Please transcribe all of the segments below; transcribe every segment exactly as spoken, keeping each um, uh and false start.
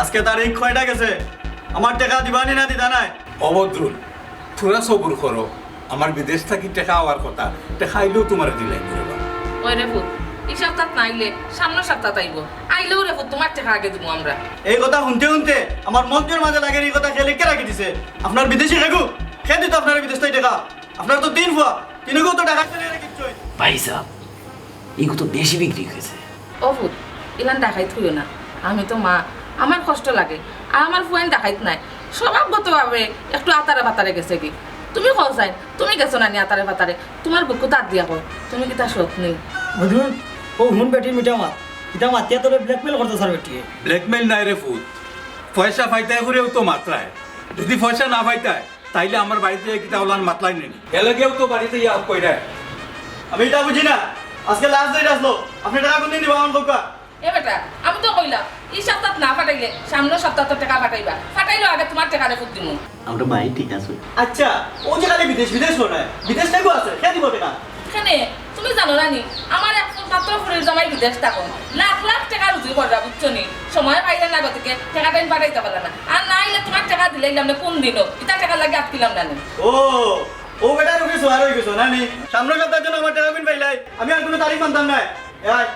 আজকে তারিখ কয়টা গেছে? আমার টেকা দিবানি না দিতা নায়? অবদ্রুল, থুড়া সবুর করো। আমার বিদেশ থাকি টেকা আওয়ার কথা, টেকা আইলেউ তুমারে দিলাইমু রে বা। ওই রে পুত, ই সপ্তাত নাইলে সামনর সপ্তাত আইবো। আইলেউ রে পুত, তুমার টেকা আগে দিমু আমরা। এই কথা হুনতে হুনতে আমার মগজর মাঝে লাগের ই কথা খেলে কে রাখি দিছে? আপনার বিদেশি খেগু, খে দিত আপনার বিদেশ থাকি টেকা? আপনার তো তিন ফুয়া, তিনগু তো টেকা খেলে রেখে দিছে। ভাই সাহেব, ইগু তো বেশি বিক্রি অইগেছে। ও পুত, ইলান ডাকাইত কইও না। আমি তো মা, আমার কষ্ট লাগে। আর আমার ফুয়াইন ডাকাইত নায়, স্বভাবগতভাবে একটু আতারে বাতারে গেছেগি। তুমি কও চাইন, তুমি গেছো না নি আতারে বাতারে? তুমার বুকু তার দিয়া কও, তুমি কিতা সৎ নি? বদরুল, ও হুন বেটির মিঠা মাত। ইতা মাতিয়া তোরে blackmail করতো স্যার বেটিয়ে। Blackmail নায় রে পুত, পয়সা পাইতায় করিউ তো মাতরায়। যদি পয়সা না পাইতায়, তাইলে আমার বাড়িত কিতা অলান মাতলাইন নি? এলাগেউ তো বাড়িত ইয়া কইরা। আমি ইতা বুঝি না। আজকে last date আছলো। আপনে টেকা কুনদিন দিবা আমার কউক্কা? এ বেটা, আমি তো কইলাম, ই সপ্তাত না ফাটাইলে সামনর সপ্তাত টেকা ফাটাইবা। ফাটাইলেউ আগে তুমার টেকা রে পুত দিমু। আমরা ভাই ঠিক আছে। আচ্ছা, ও যে খালি বিদেশ বিদেশ করে, বিদেশ থাকি আছে, কে দিবো টেকা? কেনে, তুমি জানো না নি? আমার একমাত্র ফুরির জামাই বিদেশ থাকইন। লাখ লাখ টেকা রুজি কররা, বুঝছো নি? সময় পাইরা না গতিকে টেকা টাইম পাঠাইতা পাররা না। আর না আইলে তুমার টেকা দিলাইলাম না কুন দিনও। ইতা টেকার লাগি আটকিলাম না নি। ও, ও বেটার উপরে সোয়ার অইগেছো না নি? সামনর সপ্তার জন্য আমার টেকা কুন পাইলাই? আমি আর কুনু তারিখ মানতাম নায়। এ আয়।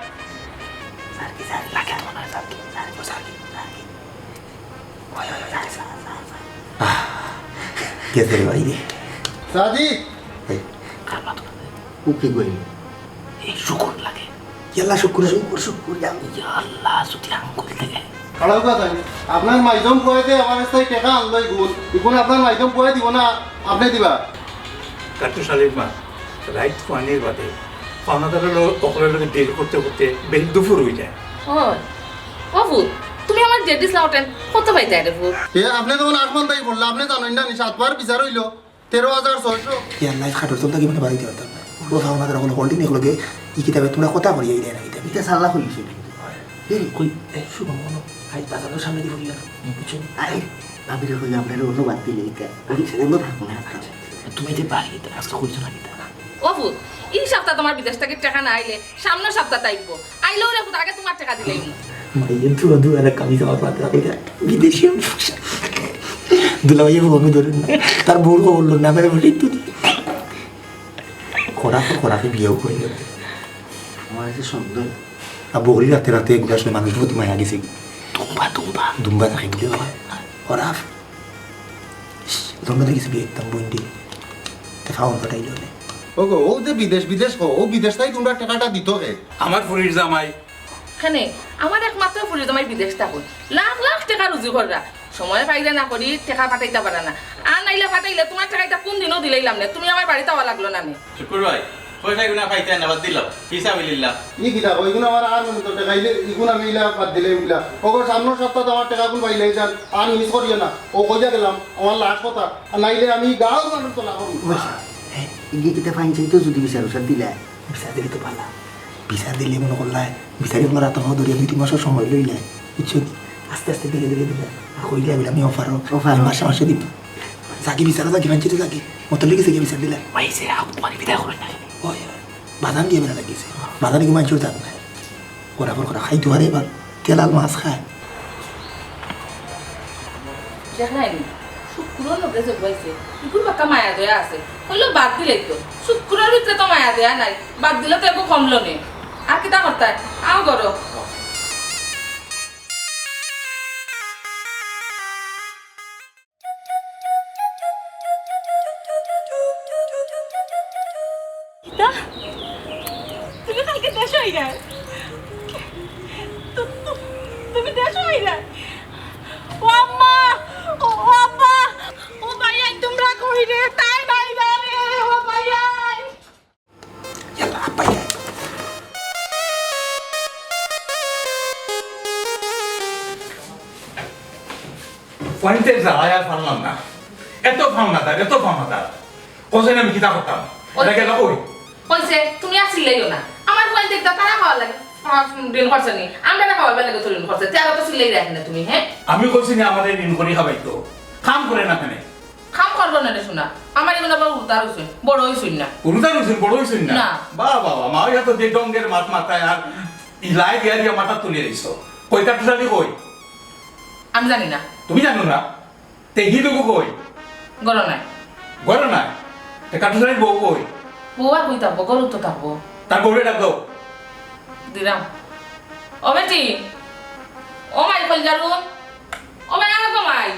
স্যার কি, স্যার, লাগে আমার স্যার কি, স্যার কি, স্যার কি, স্যার কি? ওই, ওই, ওই, আয়, স্যার, স্যার, স্যার। আহ, গেছে রে ভাই রে। সাজিদ! এই, কার মাত? ও কি কইল? এই শুকুর লাগে। ইয়াল্লা শুকুর, শুকুর, শুকুর, ইয়া। ইয়াল্লা, যদি আঙ্গুল থেকে। খাড়াও কথা, আপনার মাইজম পুয়াইতে আমার কাছে টেকা আনলো ইগুন। ইগুন আপনার মাইজম পুয়াই দিবো না, আপনে দিবা। কাট্টু শালির মা, রাইত পানির বাদে পাওনাদারর লগে, অকলর লগে deal করতে করতে বেশ দুপুর অই যায়। ও, ও পুত, তুমি আমার জেডিস লাউটেন কত পাইতায় রে পুত? এ, আপনে তখন আসমান তাই বললা, আপনে জানইন না নি, সাতবার বিচার অইলো, তেরো হাজার ছয়শো। ইয়ার life খাটর চলতে কি মানে বাড়িতে পারতাম না। ও পাওনাদার অকল holding একলগে ই কিতাবে তোমরা কথা করিয়া দেয় না কিতাবে। ইটা সাল্লা খুলিছে। এ, কই, এ, শুভ মনো, আজ বাজারর সামনে দিয়ে বলিয়া না, বুঝছো? আরে, ভাবিরে কইলে আমরা অন্য বাদ দিলে ইটা। অন্য, অন্য থাকবো না। আচ্ছা, তুমি যে বাড়ি, আজকে কইছো না কিতা? ও পুত, ই সপ্তাহ তোমার বিদেশ থাকি টেকা না আইলে সামনর সপ্তাহ আইবো। আইলেও রে পুত, আগে তোমার টেকা দিলেই। মাইয়ে দুয়া দুয়া রে কামি যাওয়ার পাত্রা কইরা বিদেশি। দুলাভাইয়ে ফোন ধরেন না, তার বউর খবর লন না, আমি বলি তুই। খরা তো খরাকে বিয়েও করে দেবে। আমার কাছে সন্দেহ। আর বগরি রাতে রাতে এগুলা আসলে মানুষ বহুত মায়া গেছে। দুম্বা, দুম্বা। দুম্বা থাকে বলে হয়। খরাফ। জন্ম থেকে কিছু বিয়ে দিতাম বইন দিয়ে। তে ফাউন ফাটাইল হলে। ও গো, ও যে বিদেশ, বিদেশ গো, ও বিদেশ তাই তোমরা টেকাটা দিত কে? আমার ফুরির জামাই। কেনে, আমার একমাত্র ফুরির জামাই বিদেশ থাকইন। লাখ লাখ টেকা রুজি কররা। সময় পাইলে না করি, টেকা পাঠাইতা পারা না। আর নাইলে পাঠাইলে তোমার টেকাইতা কোন দিনও দিলাইলাম না। তুমি আমার বাড়িত আওয়া লাগলো না নি। শুকুর ভাই, পয়সা এগুনা পাইতে না, বাদ দিলাও। ফি সাবিলিল্লাহ। ই কিতা কই, ইগুন আমার আর মনে তো টেকাইলে, ইগুন আমি ইলা বাদ দিলে ইগুলা। ওগো, সামনর সপ্তাহ আমার টেকা কোন পাইলে যান, আর মিস করিও না। ও কইয়া গেলাম, আমার লাস্ট কথা। আর নাইলে আমি গাঁও মানুষ তো না করবো। ওই স্যার, হ্যাঁ, ইগে কিতা ফাইন চাইতো যদি বিচার উচার দিলা? বিচার দিলে তো ভালা। বিচার দিলে মনে করলাই, বিচারি মনে রাত হওয়া ধরিয়া দুই তিন মাসের সময় লইলাই। বুঝছো নি? আস্তে আস্তে ধীরে ধীরে দিলে। আর কইলে বলে আমি অফারও। অফারও। আমি মাসে মাসে দিব। যাকি বিচারও যাকি, ফাইন চাইতো যাকি। মতো লেগেছে গিয়ে বিচার দিলে। ভাই, সে আপ তোমার বিদায় করে নাই। ওই, বাজান গিয়ে বেলা লাগিয়েছে। বাজান গিয়ে মানষর জাত নাই। করা পর করা খাইতে পারে এবার। তেলাল মাছ খায়। দেখলাই নি? শুক্কুরর লগে যে বইছে, ইগুর বাক্কা মায়া দয়া আছে। কইলো বাদ দিলাই তো। শুক্কুরর ভিতরে তো মায়া দয়া নাই। বাদ দিলে তো একটু কমলো নে। আর কিতা করতায়? আও করো। কিতা? তুমি কালকে দেশো আইরায়? তু-, তু-, তুমি দেশো আইরায়? ও আম্মা! ও, ও আব্বা! ও ভাইয়াই, তোমরা কই রে? তাই ভাইরা রে, ও ভাইয়াই! ইয়াল্লা, আব্বা, ইয়া। পয়েন্টের জ্বালায় আর পারলাম না। এত ফাওনাদার, এত ফাওনাদার। কোথায় আমি কিতা করতাম? ওই এটা গেল কই? কইছে, তুমি আর চিল্লাইও না। আমার পয়েন্ট দেখতা তারা খাওয়ার লাগে, খাওয়া ঋণ করছে নি? আমরা না খাওয়ার লাগে তো ঋণ করছে। তে আর তো চিল্লাই রাখে না তুমি, হ্যাঁ? আমি কইছি না আমারে ঋণ করি খাবাইতো। কাম করে না কেনে? কাম করবো না রে সোনা, আমার এগুলো আবার উল্টা রইছইন, বড় হইছইন না। উল্টা রইছইন, বড় হইছইন না? না। বাহ, বাহ, বাহ, মা, ইয়া তো যে ডঙ্গের মাত মাথায় আর ইলাই দিয়া দিয়া মাথা তুলে দিছো। কইটা টুটালি কই? আমি জানি না। তুমি জানো না? তে হি তো কই? ঘরো নাই। ঘরো নাই? তে কাটুসারির বউ কই? বউ আর কই থাকবো, ঘরো তো থাকবো। তার বউরে ডাক দাও। দিলাম। ও বেটি, ও মাই কইল জারুন, ও মাই, আমার গো মাই।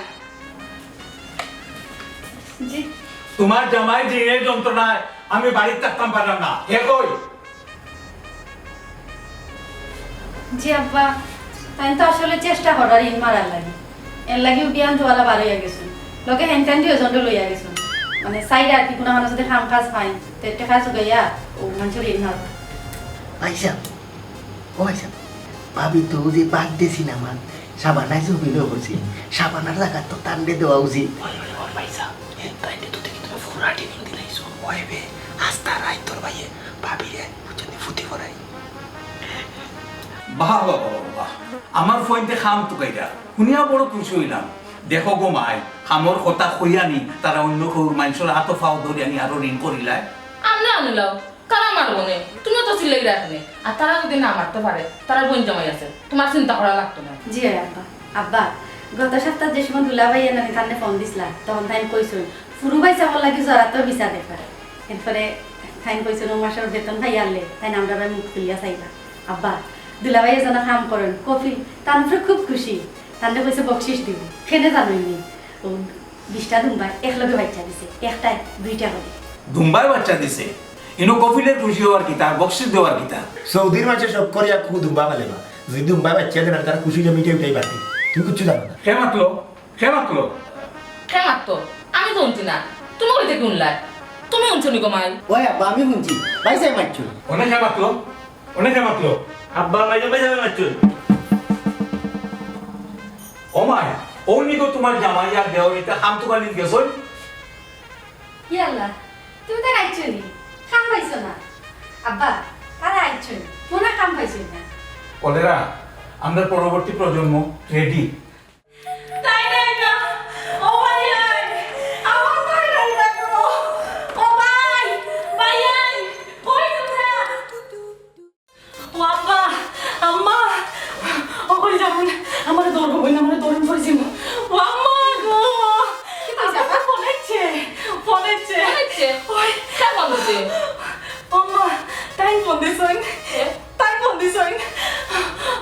জি। তোমার জামাই ঋণের যন্ত্রণায় আমি বাড়িত থাকতাম পারলাম না। হে কই? জি আব্বা, তাইন তো আসলে চেষ্টা কররা ঋণ মারার লাগি, এর লাগিউ বিয়ান তো ওয়ালা বার অইয়া গেছইন, লগে হেন তেন দুইজন লইয়া গেছইন, মানে চাইরা আর কি, কুনু মানুষ যদি কাম কাজ পাইন, তে টেকা জুগাইয়া ও মানষর ঋণ মারবা। ভাইসাব, ও ভাইসাব, ভাবি তো যে বাদ দিছি না মান, শাবানায় যে অভিনয় করছিল, শাবানার জাগাত তো তানরে দেওয়া উচিত। ওই, ওই, ওই, ভাইসাব, এ, তাইলে তো দেখি তুমি পুরা training দিলাইছো। ওই বে, আস্তা রাইত তোর ভাইয়ে ভাবিরে, বুঝছো নি, ফুতি করাই। বাহ, বাহ, বাহ, বাহ, বাহ। আমার ফুয়াইন্তে কাম তুকাইরা। হুনিয়া বড় খুশি অইলাম। দেখো গো মাই, কামর কথা কইয়া নি, তারা অন্য কেউর মানষর আতো পাও ধরিয়া নি আরো ঋণ করিলায়। আমনে আনলাও। কারা মারবো নে? তুমিও তো চিল্লাইরা এখানে। আর তারা যদি না মারতে পারে, তারার বইন জামাই আছে, তোমার চিন্তা করা লাগতো না। জি অয় আব্বা। আব্বা, গত সপ্তাহ যে সময় দুলাভাইয়ে নানি তানরে ফোন দিছলা, তখন তাইন কইছইন, ফুরু ভাইসাবর লাগি জরাতো ভিসা দেখরা। এরপরে তাইন কইছইন, ও মাসর বেতন পাইয়া আরলে, তাইন আমরার বায় মুখ তুলিয়া চাইবা। আব্বা, দুলাভাইয়ে যেন কাম করইন, কফিল তান উপরে খুব খুশি, তানরে কইছে বকশিস দিবো। কেনে জানইন নি? ও বিশটা দুম্বায় একলগে বাইচ্চা দিছে, একটায় দুইটা করি। দুম্বায় বাইচ্চা দিছে, ইনো কফিলের খুশি অওয়ার কিতা, বকশিস দেওয়ার কিতা? সৌদির মাঝে সব করিয়া খুব দুম্বা ফালে বা। যদি দুম্বায় বাইচ্চা দেন, তারা খুশি অইয়া মিঠাই উঠাই পারবে। তুমি কিচ্ছু জানো না। কে মাতলো? কে মাতলো? কে মাততো? আমি তো হুনছি না। তুমি কই থাকি হুনলায়? তুমি হুনছো নি গো মাই? ওই আব্বা, আমি হুনছি। ভাইসাবে মাতছইন। অনে কে মাতলো? অনে কে মাতলো? আব্বা, মাইজে ভাইসাবে মাতছইন। ও মাই, অউ নি গো তোমার জামাই আর দেওর ইতা কাম তুকানিত গেছইন। ইয়াল্লা, তুমি তারা আইছো নি? কাম পাইছো না? আব্বা, তারা আইছো নি? মনে হয় কাম পাইছো না। কলেরা, আমরা পরবর্তী প্রজন্ম ready। তাই নাই না। ও ভাই, আমার তাই নাই না গো। ও ভাই, ভাই, কই তোমরা? ও আব্বা, আম্মা, ও কই যাবেন? আমার দৌড় হবো না, আমার দৌড় পড়ে যাবো। ও আম্মা গো, কি কইছে আব্বা? ফোন আইছে, ফোন আইছে। ফোন আইছে? ওই। কে ফোন দিছে? ও আম্মা, তাই ফোন দিছইন। এ? তাই ফোন দিছইন।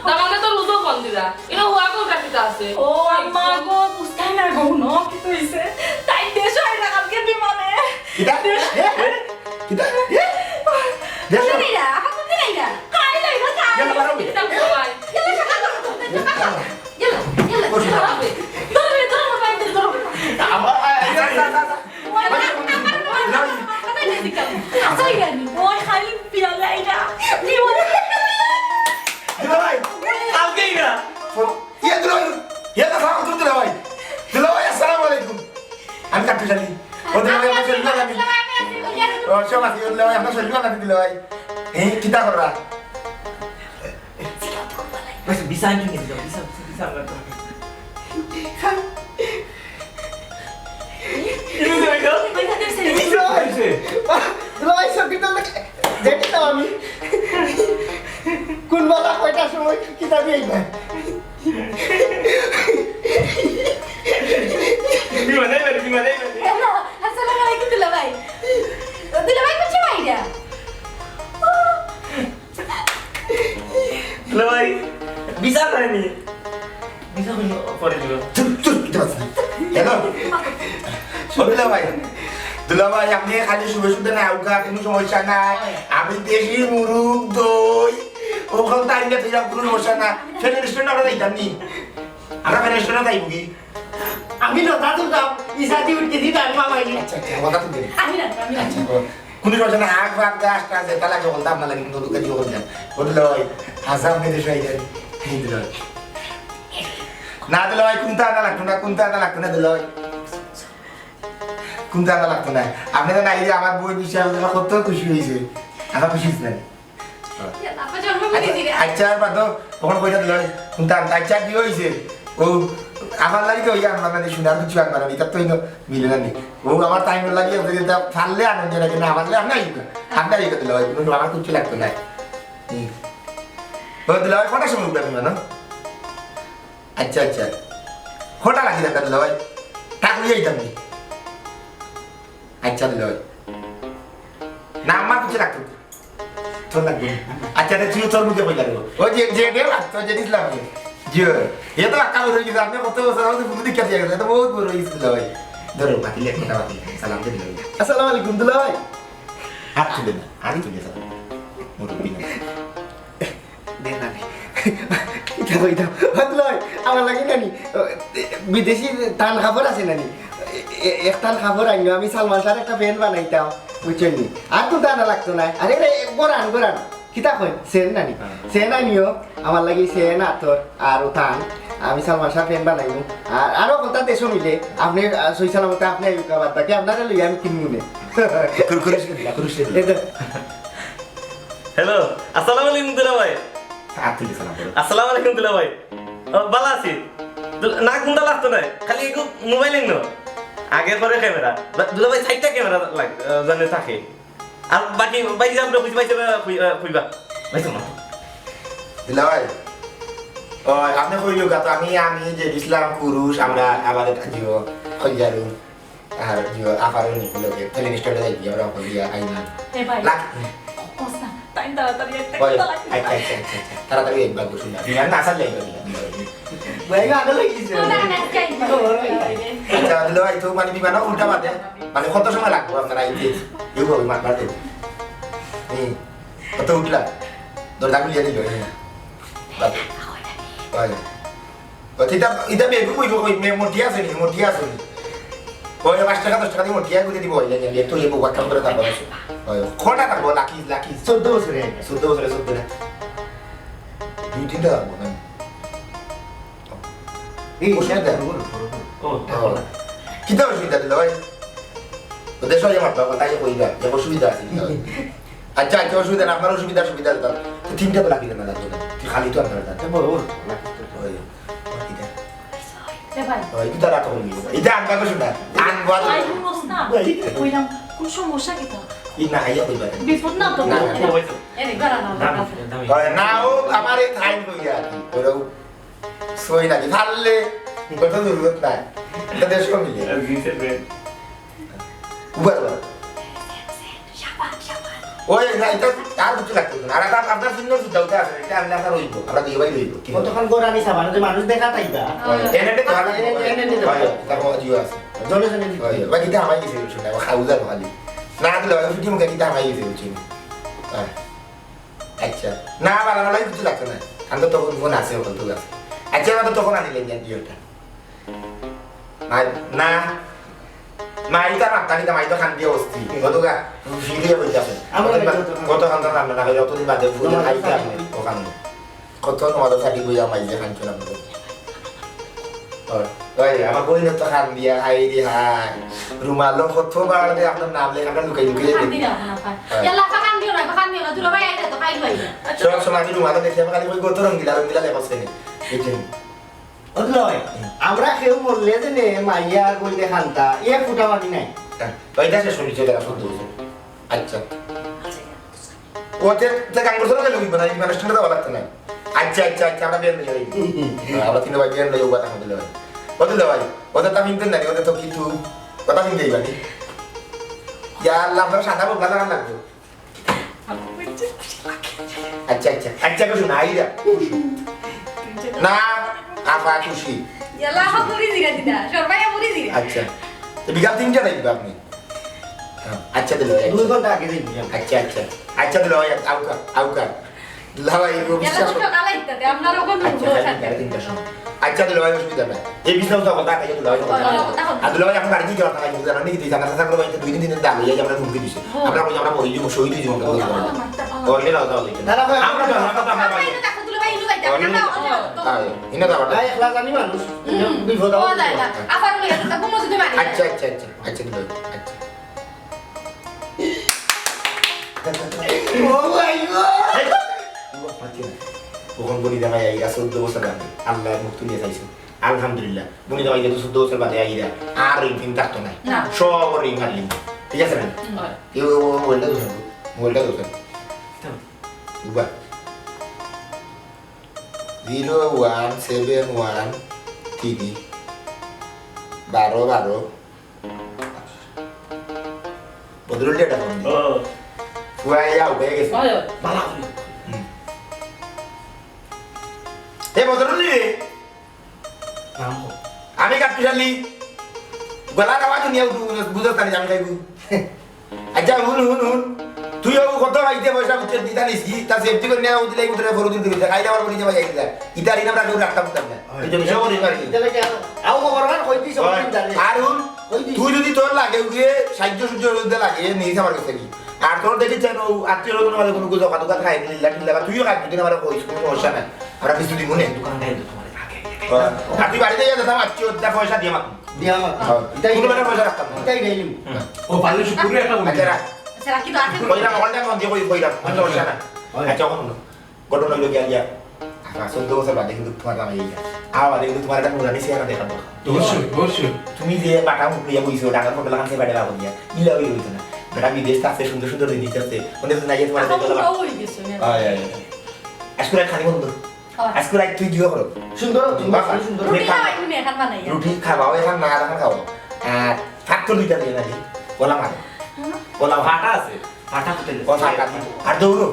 দামান্দে তো রোজও ফোন দিরা। ইনো হুয়া গো কাটিতা আছে। ও আম্মা গো, বুঝতাই না গো, ন কি কইছে? তাই দেশো আইরা কালকে বিমানে। কিতা? দেশ- এ? এ? কিতা? এ? দেশো? কোনদিন আইরা? আপা কোনদিন আইরা? কাইল আইরা, কাইল। ইয়াল্লা, বারো। কিতা কও ভাই? ইয়াল্লা, সকাল করো, সকাল করো। ইয়াল্লা, ইয়াল্লা, বসো। ধরো, ধরো, ধরো, মোবাইল ধরো। আমার, আ, আ, আ, আ, আ। ওই, না, আমার, আমার, আমার, আমার, আমার, আমার, আমার, আমার, আমার, ওই খালি পিয়ালে আইরা। কি বলে? দুলাভাই, কালকেই না। ফোন, ইয়ে দুলাভাই, ইয়ে না, সালাম আলাইকুম দুলাভাই। দুলাভাই, আসসালামু আলাইকুম। আমি কাটতে জানি। ও দুলাভাই, আপনার শরীর ভালা নি? ও, সব আছে, ও দুলাভাই, আপনার শরীর ভালা নি দুলাভাই? এই, কিতা কররা? বস, বিছান কিনে দিলাম, বিছান, বিছান লাগবে। কি হইছে এটা? কি হইছে? দুলাভাই, সব ভিতরে দেখি তো আমি। কোন বেলা কয়টার সময় কি কিতা দিয়ে আইবা? বিমান আইবা, বিমান আইবা। হ্যালো, আসসালামু আলাইকুম দুলাভাই। দুলাভাই, কোন সময় আইরা? দুলাভাই, ভিসা হয়নি। ভিসা হয়নি, পরে দিব। চুপ, চুপ, চুপ, চুপ। হ্যালো। ও দুলাভাই, দুলাভাই, আপনি খালি শুভে শুদ্ধে না আউকা, কোনো সমস্যা নাই। আমি দেশি মুরুগ, দই, ওখান তাই না, তুই কোনো সমস্যা না। ফেলে রেস্টুরেন্ট আমরা যাইতাম নি। আমরা ফেলে রেস্টুরেন্ট যাইব কি? আমি নতা তুলতাম, ইসাদি উঠতে দিতে আমি মামাই। আচ্ছা, আচ্ছা, কথা তুলতে। আমি না, আমি না। আচ্ছা, বল। কোনো সমস্যা নাই, আগ ভাগ গাছ টাছ যেটা লাগে বলতে আপনার লাগে কিন্তু দুঃখ দিয়ে বললাম। বলতে ভাই, হাসা আপনি দেশে আইলেন। এই দিল। না দিল ভাই, কোনটা আনা লাগতো না, কোনটা আনা লাগতো না দিল ভাই। কোনটা আনা লাগতো না। আপনি তো না, এই যে আমার বই বিষয়ে কত খুশি হয়েছে। আমার খুশি হয়েছে না। ইয়া, আপা জন্ম করে দিলে। আচ্ছা, আর বাদ দাও, তখন কইটা দিল, কোনটা আনতে? আচ্ছা, কি হইছে? ও, আমার লাগি তো ওই আনবার না, শুনে আর কিছু আনবার না, এটা তো হইলো মিলে না নি। ও, আমার টাইম লাগি, ওদের এটা পারলে আনন্দ লাগে না, পারলে আপনি আইবা। আপনি আইবা দিল ভাই, কোনো আমার কিছু লাগতো না। হুম। ও, দিল ভাই, কটার সময় উঠবে বিমান? আচ্ছা, আচ্ছা। কটা লাগি যাবে দুলাভাই? টাকা লইয়া আইতাম নি? আচ্ছা দুলাভাই। না, আমার কিছু লাগতো না। তোর লাগবে না। আচ্ছা, তে তুই তোর মুখে কইলা রে। ও যে, যে দে লাগতো, যে দিছিলাম আমি। জি, এ তো আক্কা বড় হয়ে গেছে। আপনি কত বছর আমাদের বন্ধু দেখিয়া দিয়ে গেছে। এ তো বহুত বড় হয়ে গেছে দুলাভাই। ধরো, বাতিল এক কথা বাতিল। সালাম দে দুলাভাই। আসসালামু আলাইকুম দুলাভাই। হাত তুলে না, আমি তুলে সালাম। মুরব্বি না। দে না রে। ইটা কই দাও। হাত লয়, আমার লাগি নানি। বিদেশি তান কাপড় আছে নানি। এ-, এ-, এক তান কাপড় আনিও, আমি সালমান শাহর একটা প্যান্ট বানাইতাম, বুঝছইন নি? আর তো দানা লাগতো না। আরে রে, গোরান, গোরান। কিতা কই? সেন নানি। হ্যাঁ। সেন আনিও, আমার লাগি সেন আতর, আর ও তান। আমি সালমান শাহর প্যান্ট বানাইমু। আর আরো কথা দেশো মিলে, আপনি, আহ, সই সালামতে আপনি আইউক্কা, বাদ বাকি আপনারে লইয়া আমি কিনমু নে। কুরকুরে ছিল, কুরকুরে ছিল। এই তো। হ্যালো, আসসালামু আলাইকুম দুলাভাই। আতুলি সালাম করো। আসসালামু আলাইকুম দুলাভাই। ও, ভালা আছি। দুল-, না, কুনটা লাগতো নায়, খালি একটু মোবাইল আইনো। আগে পরে ক্যামেরা। বা-, দুলাভাই সাইডটা ক্যামেরা লাগ-, আহ, জানে থাকে। আর বাকি ভাই যে আমরা খুঁজি, ভাই যে আমরা খুঁজি, আহ, খুঁজবা। ভাই তো মা। দুলাভাই। ও, আপনি কইলো গাতো আমি, আমি যে ইসলাম কুরুশ, আমরা আবার একটা জিও, খঞ্জারু। আর জিও, আফারও নি, লোকে, তাহলে নিশ্চয় যাই, আমরা অকল দিয়া আই না। এ ভাই, লাগ- কস না, তাই তাড়াতাড়ি একটা ওই, কথা লাগে। আচ্ছা, আচ্ছা, আচ্ছা, আচ্ছা। তাড়াতাড়ি একবার বসুন না। বিমান না আসার লাগবে না। ভাই, ভালো লাগিছে। ও, না, না, যাই। আচ্ছা, দিল ভাই, তো মানে বিমানও উল্টা বাদে, মানে কত সময় লাগবে আপনারা এই যে, ইউ হবে, মাত মারতে? হুম, কত উঠলা? দরজা খুলিয়া দিল, হুম। বাদ। ভাই। ও, ইটা, ইটা বেগুন কইবো কই, মে-, মটিয়া আছে নি, মটিয়া আছে নি। ওই পাঁচ টাকা, দশ টাকা দি মটিয়া গুঁজে দিব, ওই লাগে, তো ইয়ে বউয়া কাম করে তারপর আছে। ওই, কটা থাকবো, লাকি, লাকি। চোদ্দ বছরে। চোদ্দ বছরে, চোদ্দ না। দুই তিনটা থাকবো, না? এই, অসুবিধা? বড়, বড়, বড়। ও, ও। এখন। কিতা অসুবিধা দিল, ভাই? তো দেশো যে মাতবা, তাই কইবা, যে অসুবিধা আছে, কিতা অসুবিধা? আচ্ছা, আচ্ছা, অসুবিধা না, আপনার অসুবিধা, অসুবিধা আছে, তাহলে তো তিনটা তো লাগি না, লাগতো না। তুই খালি তো আপনার লাগতো। এ বড়, বড়, লাগতো তো। ওই, ওই, কিতা? এ ভাই। ওই, কিতা রাখো বলি? এটা আনবা কো শোনা? আনবা তো। ভাই, হুনোস না। ভাই। কইলাম, কোন সমস্যা কিতা? ই না, আইয়া কইবা। বিপদ না তো? না, না, না। এ রে, গাড়া না, না, না, না। না, না। ওই, না, ও আমার এই থাইন কইয়া আর কি। ওরও সই নাকি? ফাললে, কত জরুরত নাই। এটা দেশ কমিলে। আর দিছে ব্রেন। Uber, Uber. ওই, না, এটা আর কিছু লাগতো না। আর আপনার, আপনার সুন্দর জুতা উতা আছে, এটা আনলে আপনার রইব। আমরা দুই ভাই রইব। কি কতক্ষণ করে আনি সাবান, যে মানুষ দেখা তাই বা? হয়, এনে তো আর এনে, এনে, এনে তো। হয়, তার মধ্যে জিও আছে। জনে জনে দিতে। হয়, বাকি এটা আমায় দিছে, শুনে, আমার খাওয়া যায় খালি। না দিলে হয়, ফিটি মুখে কিতা আমায় দিছে, বুঝছি। হ্যাঁ। আচ্ছা। না, আমার, আমার লাগে কিছু লাগতো না। আমি তো তখন ফোন আছে, ওখান থেকে আছে। আচ্ছা, আমার তো তখন আনিলেন, জান, জিওটা। মাই, না। মাই তো আমার তালি তো, মাই তো খান দিয়ে বসতি। কত গা, ফিরে বলতে আছে। আমার কত লাগে দিন বা-, তো তখন। কত খান তো রান্না না হয়, অতদিন বাদে ফুলে তোমার খাইতে খান। আপনি ওখানে। কত তোমাদের সাথে বইয়া মাই যে খান চলাম তো। ওই, ওই, আমার বই তো খান দিয়া, হাই রে হাই। রুমালো কত বার দে আপনার নাম লেখা, আমরা লুকাই লুকাই খান দেখি। দিও না, খান। হ্যাঁ। ইয়াল্লা, খান দিও না, খান দিও না, দুলাভাই আইতে তো খাই লই। সব সময় আমি রুমালো দেখি, আমি খালি ওই গত রঙ্গিলা, রঙ্গিলা লেখা আছে। এই যে। ও দুলাভাই, আমরা কেউ মরলে যে নে মাইয়া আর বইলে খান্তা, এ ফুটা মাটি নাই। হ্যাঁ, তো এটা শেষ হইছে, এটা শুদ্ধ হইছে। আচ্ছা। ও তে, তে গাঙ্গুর সঙ্গে লুকিব না, এই মানুষটা তো ভালো লাগতো না। আচ্ছা, আচ্ছা, আচ্ছা, আমরা বিয়ান লই যাই। হুম, হুম, হুম। হ্যাঁ, আমরা তিন ভাই বিয়ান লই, ওবা তখন দিলে ভাই। ও দিলে ভাই, ওদের তা ফিনতে না, ওদের তো কিন্তু কথা ফিনতে যাইবা নি। ইয়া আল্লাহ, আপনারা সাদা বদলা লাগান লাগবে। আচ্ছা, আচ্ছা, আচ্ছা, কিছু নাই রে। না, আফা খুশি। ইয়াল্লা, আফা পুরি দিরা দিদা, সরবাইয়া পুরি দিরা। আচ্ছা। তো বিকাল তিনটা যাইবা আপনি? হ্যাঁ, আচ্ছা, দিল ভাই। দুই ঘন্টা আগে যাইবি। আচ্ছা, আচ্ছা। আচ্ছা, দিল ভাই, আউকা, আউকা। দিল ভাই, ও ইয়াল্লা, বিশ্বাস তো করো। সকালে ইত্যাদি, আপনার ওখানে আচ্ছা, বসে খালি আছে। বিকালে তিনটার সময়। আচ্ছা, দিল ভাই, অসুবিধা নাই। এই বিষয়ে তো কথা আগে দিল ভাই, কথা কথা। বলো। আর দিল ভাই, এখন বাড়ি যাওয়ার কথা, বুঝলেন? অনেক কিছু জানা, কথা করে ভাই, দুই দিন, তিন দিন দাম হইয়া আমরা হুমকি দিছি। হ্যাঁ। আমরা বলি, আমরা বলি, শহীদ হইছি, আমরা বলি। ওই, না, না, না, না, না। দাদা ভাই, আমরা তো, আমরা তো, আমরা ভাই। দেখো, দিল ভাই, ইনু যাইতে, আমরা তো, আমরা তো। হ্যাঁ, ইনো তো আবার। ভাই, একলা জানি মানুষ। হুম। বিপদ ও, আপদ। যায় না। আবার বলে, এটা ঘুমো যদি মারি। আচ্ছা, আচ্ছা, আচ্ছা। আচ্ছা, দিল ভাই, আচ্ছা। ও ভাই গো। এই, ও, পাচ্ছি না। ওখান বলি দেখা যায়, এরা চোদ্দ বছর আগে আল্লাহ মুখ তুলিয়া চাইছে। আলহামদুলিল্লাহ। বলি দেখা যায়, চোদ্দ বছর বাদে আইরা। আর রিং ফিং থাকতো নাই। না। সব রিং হারলিং। ঠিক আছে না? হুম। কেউ ও মোবাইলটা ধরো। মোবাইলটা ধরো। তো। উবা। Zero one seven one three. বারো, বারো। Badrul data phone. ও। ফুয়া ইয়া উঠে গেছে। অয়, অয়। বালা করি। হুম। এ বদরুল রে। নাম কো? আমি কাট্টুশালী। গলার আওয়াজ নিয়া উঠু, বুঝো তানি আমি খাইবু। আচ্ছা, হুন, হুন, হুন। তুই ও কত পাইতে পয়সা বুঝতে দিতা নিস কি? তা সেফটি করে নেওয়া উঠলে এই উঠলে ফরু দিন দিবি। খাইলে আবার বলি যাবা যাইলা। ইতার ইনাম রাখলে রাখতাম না। অয়। তুই তো বিষয় করিস না কি? ইতালে কি আও খবর মান কই দিস, অয়। কই দিস? আর হুন, কই দিস? তুই যদি তোর লাগে, উগিয়ে সাহায্য সুযোগ যদি লাগে, নিস আমার কাছে কি? আর তোর দেখি যেন আত্মীয় স্বজন মানে কোনো গুজব খাতো খাই দিলি, লাঠি লাগা, তুইও খাই দিন আমার কইস, কোনো সমস্যা নাই। আমরা কিছু দিব নে। দোকান দেয় তো তোমার আগে। আর তুই বাড়িতে গিয়ে যেতাম আত্মীয়, যা পয়সা দিয়ে মাত্র। দিয়া আমার। হ্যাঁ। ইতাই কোনো বেটা পয়সা রাখতাম না। ইতাই নেই। হুম। ও, পারলে শুক্কুরে একটা বলি। আচ্ছা, রাখ। আচ্ছা, রাখি তো, রাখি তো। কইলাম, অনলাইন মন দিয়ে কই, কইলাম। আচ্ছা, সমস্যা না। হয়। আচ্ছা, অখন হুনো। ঘটনা হইলো গিয়া, গিয়া। আচ্ছা, চোদ্দ বছর বাদে কিন্তু তোমার জামাই এই। আমার বাদে কিন্তু তোমার একটা নুরানি চেহারা দেখার দরকার। অবশ্যই, অবশ্যই। তুমি যে বাটা মুখ লইয়া বইছো, ঢাকার ফটো লাগান সে বাড়ি বাবু দিয়া। ইলা হইলে হইতো না। বেটা বিদেশ আছে, সুন্দর সুন্দর জিনিস আছে। মনে হচ্ছে না যে তোমার এখন দেখে তো বউ হয়ে গেছে, মেয়ে। হয়, হয়, হয়। আজকে খালি বন্ধু। হয়। আজকে রাত তুই জিও করো। সুন্দর, তুমি বাবা, সুন্দর। রুটি তুমি খাও, খাও। এখন বানাইয়া। রুটি খাওয়াও, এখন না, এখন খাও। আর ভাত তো দুইটা দিয়ে না, ওলা মারো। হুম। ওলা মারো। ফাটা আছে। ফাটা কোথায়? ও ফাটা। আর দৌড়ো।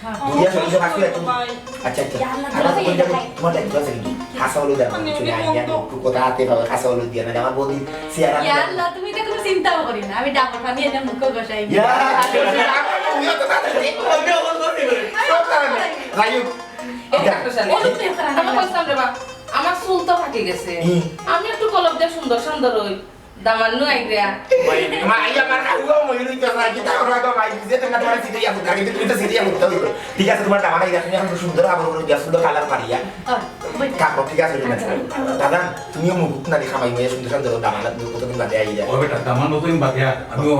হ্যাঁ। দুইয়া সরিষা ভাগ করে তুমি। ভাই। আচ্ছা, আচ্ছা। ইয়া আল্লাহ, আমার দিলে বলতে দিলে তোমার দায়িত্ব আছে কিন্তু। কাঁচা হলুদ দেওয়া, মানে, চুলে উনি আইয়া বন্ধ। একটু কথা হাতে পাবে, কাঁচা হলুদ দিয়ে না, আমার বৌদির চেহারা ইয়া আল্লাহ, তুমি তো কোনো চিন্তাও করি না। আমি ডাবর পানি এনে মুখে ঘষাই। ইয়া, আমিও তো তাদের ঠিক। আমিও বলবো কি করে? আমি সব কারণে। যাই হোক, এই দেখো, হলুদ দিয়ে ফেরা আমি না। কইছিলাম রে বা, আমার চুল তো ফাটি গেছে। হুম। আমি একটু কলপ দিয়ে সুন্দর সুন্দর হই। দামান নু আইগা। মা, এই আমার কাকুও ময়ূর হইতেছে না, কিতা করবো গো ভাই, বুঝতে তো না, তোমার সিটে ইয়া করতে, আগে তুমি তো সিটে ইয়া করতে হইলো। ঠিক আছে, তোমার দামান আইগা, তুমি এখন সুন্দর আবার করে দিয়া, সুন্দর কালার পারিয়া। হ্যাঁ, বুঝ- কাপড় ঠিক আছে, ঠিক আছে। আচ্ছা। দাদা, তুমিও মুখ না দেখা ভাই, মেয়ে সুন্দর সুন্দর দামান, তুমি কতদিন বাদে আইয়া। ও বেটা, দামান নতুন বাদে, আমিও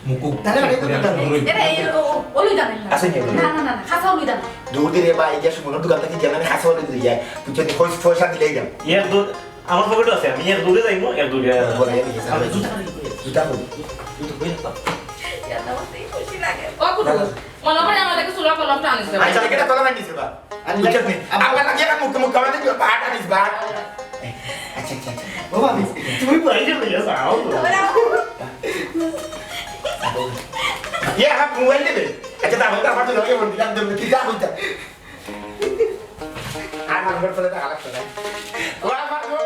মুখ তাহলে আগে তো করে দামান। ধরুন। এটা এই ও-, ও-, ওলুই দামান না। আছে নি ওলুই? না, না, না, না, খাসা ওলুই দামান। দূর দিয়ে বা, এই যে সুমনর দোকান থেকে গিয়ে আমি খাসা ওলুই দিয়ে যাই, বুঝছো? পয়সা, পয়সা দিলেই দাম। ইয়ে, দূর আমার পকেটে আছে, আমি এক দূরে যাইমু, এক দূরে। বলে, এই যে আমি জুতা খালি কই? জুতা কই? জুতা কই রাখলাম? ইয়াল্লা, আমার তো এই খুশি লাগে। ও কুটু, মনে হয় আমার দেখে চুলা কলমটা আনিস রে। আচ্ছা, এটা কলম আনিস রে বা? আনলে বুঝছস নি? আবার আবার লাগে এখন মুখে মুখে আমাদের কেউ পাহাড় আনিস বা? আচ্ছা, আচ্ছা, আচ্ছা। ও ভাবি, তুমি বাইরে লইয়া যাও তো। তোরা ইয়ে, আমার মোবাইল দেবে? আচ্ছা, দাও, দাও, আমার তো লগে ফোন দিলাম, দেবে, কি যা হইতা? আর নাম্বার ফেলে দেখা লাগছে না। ও আমার গো!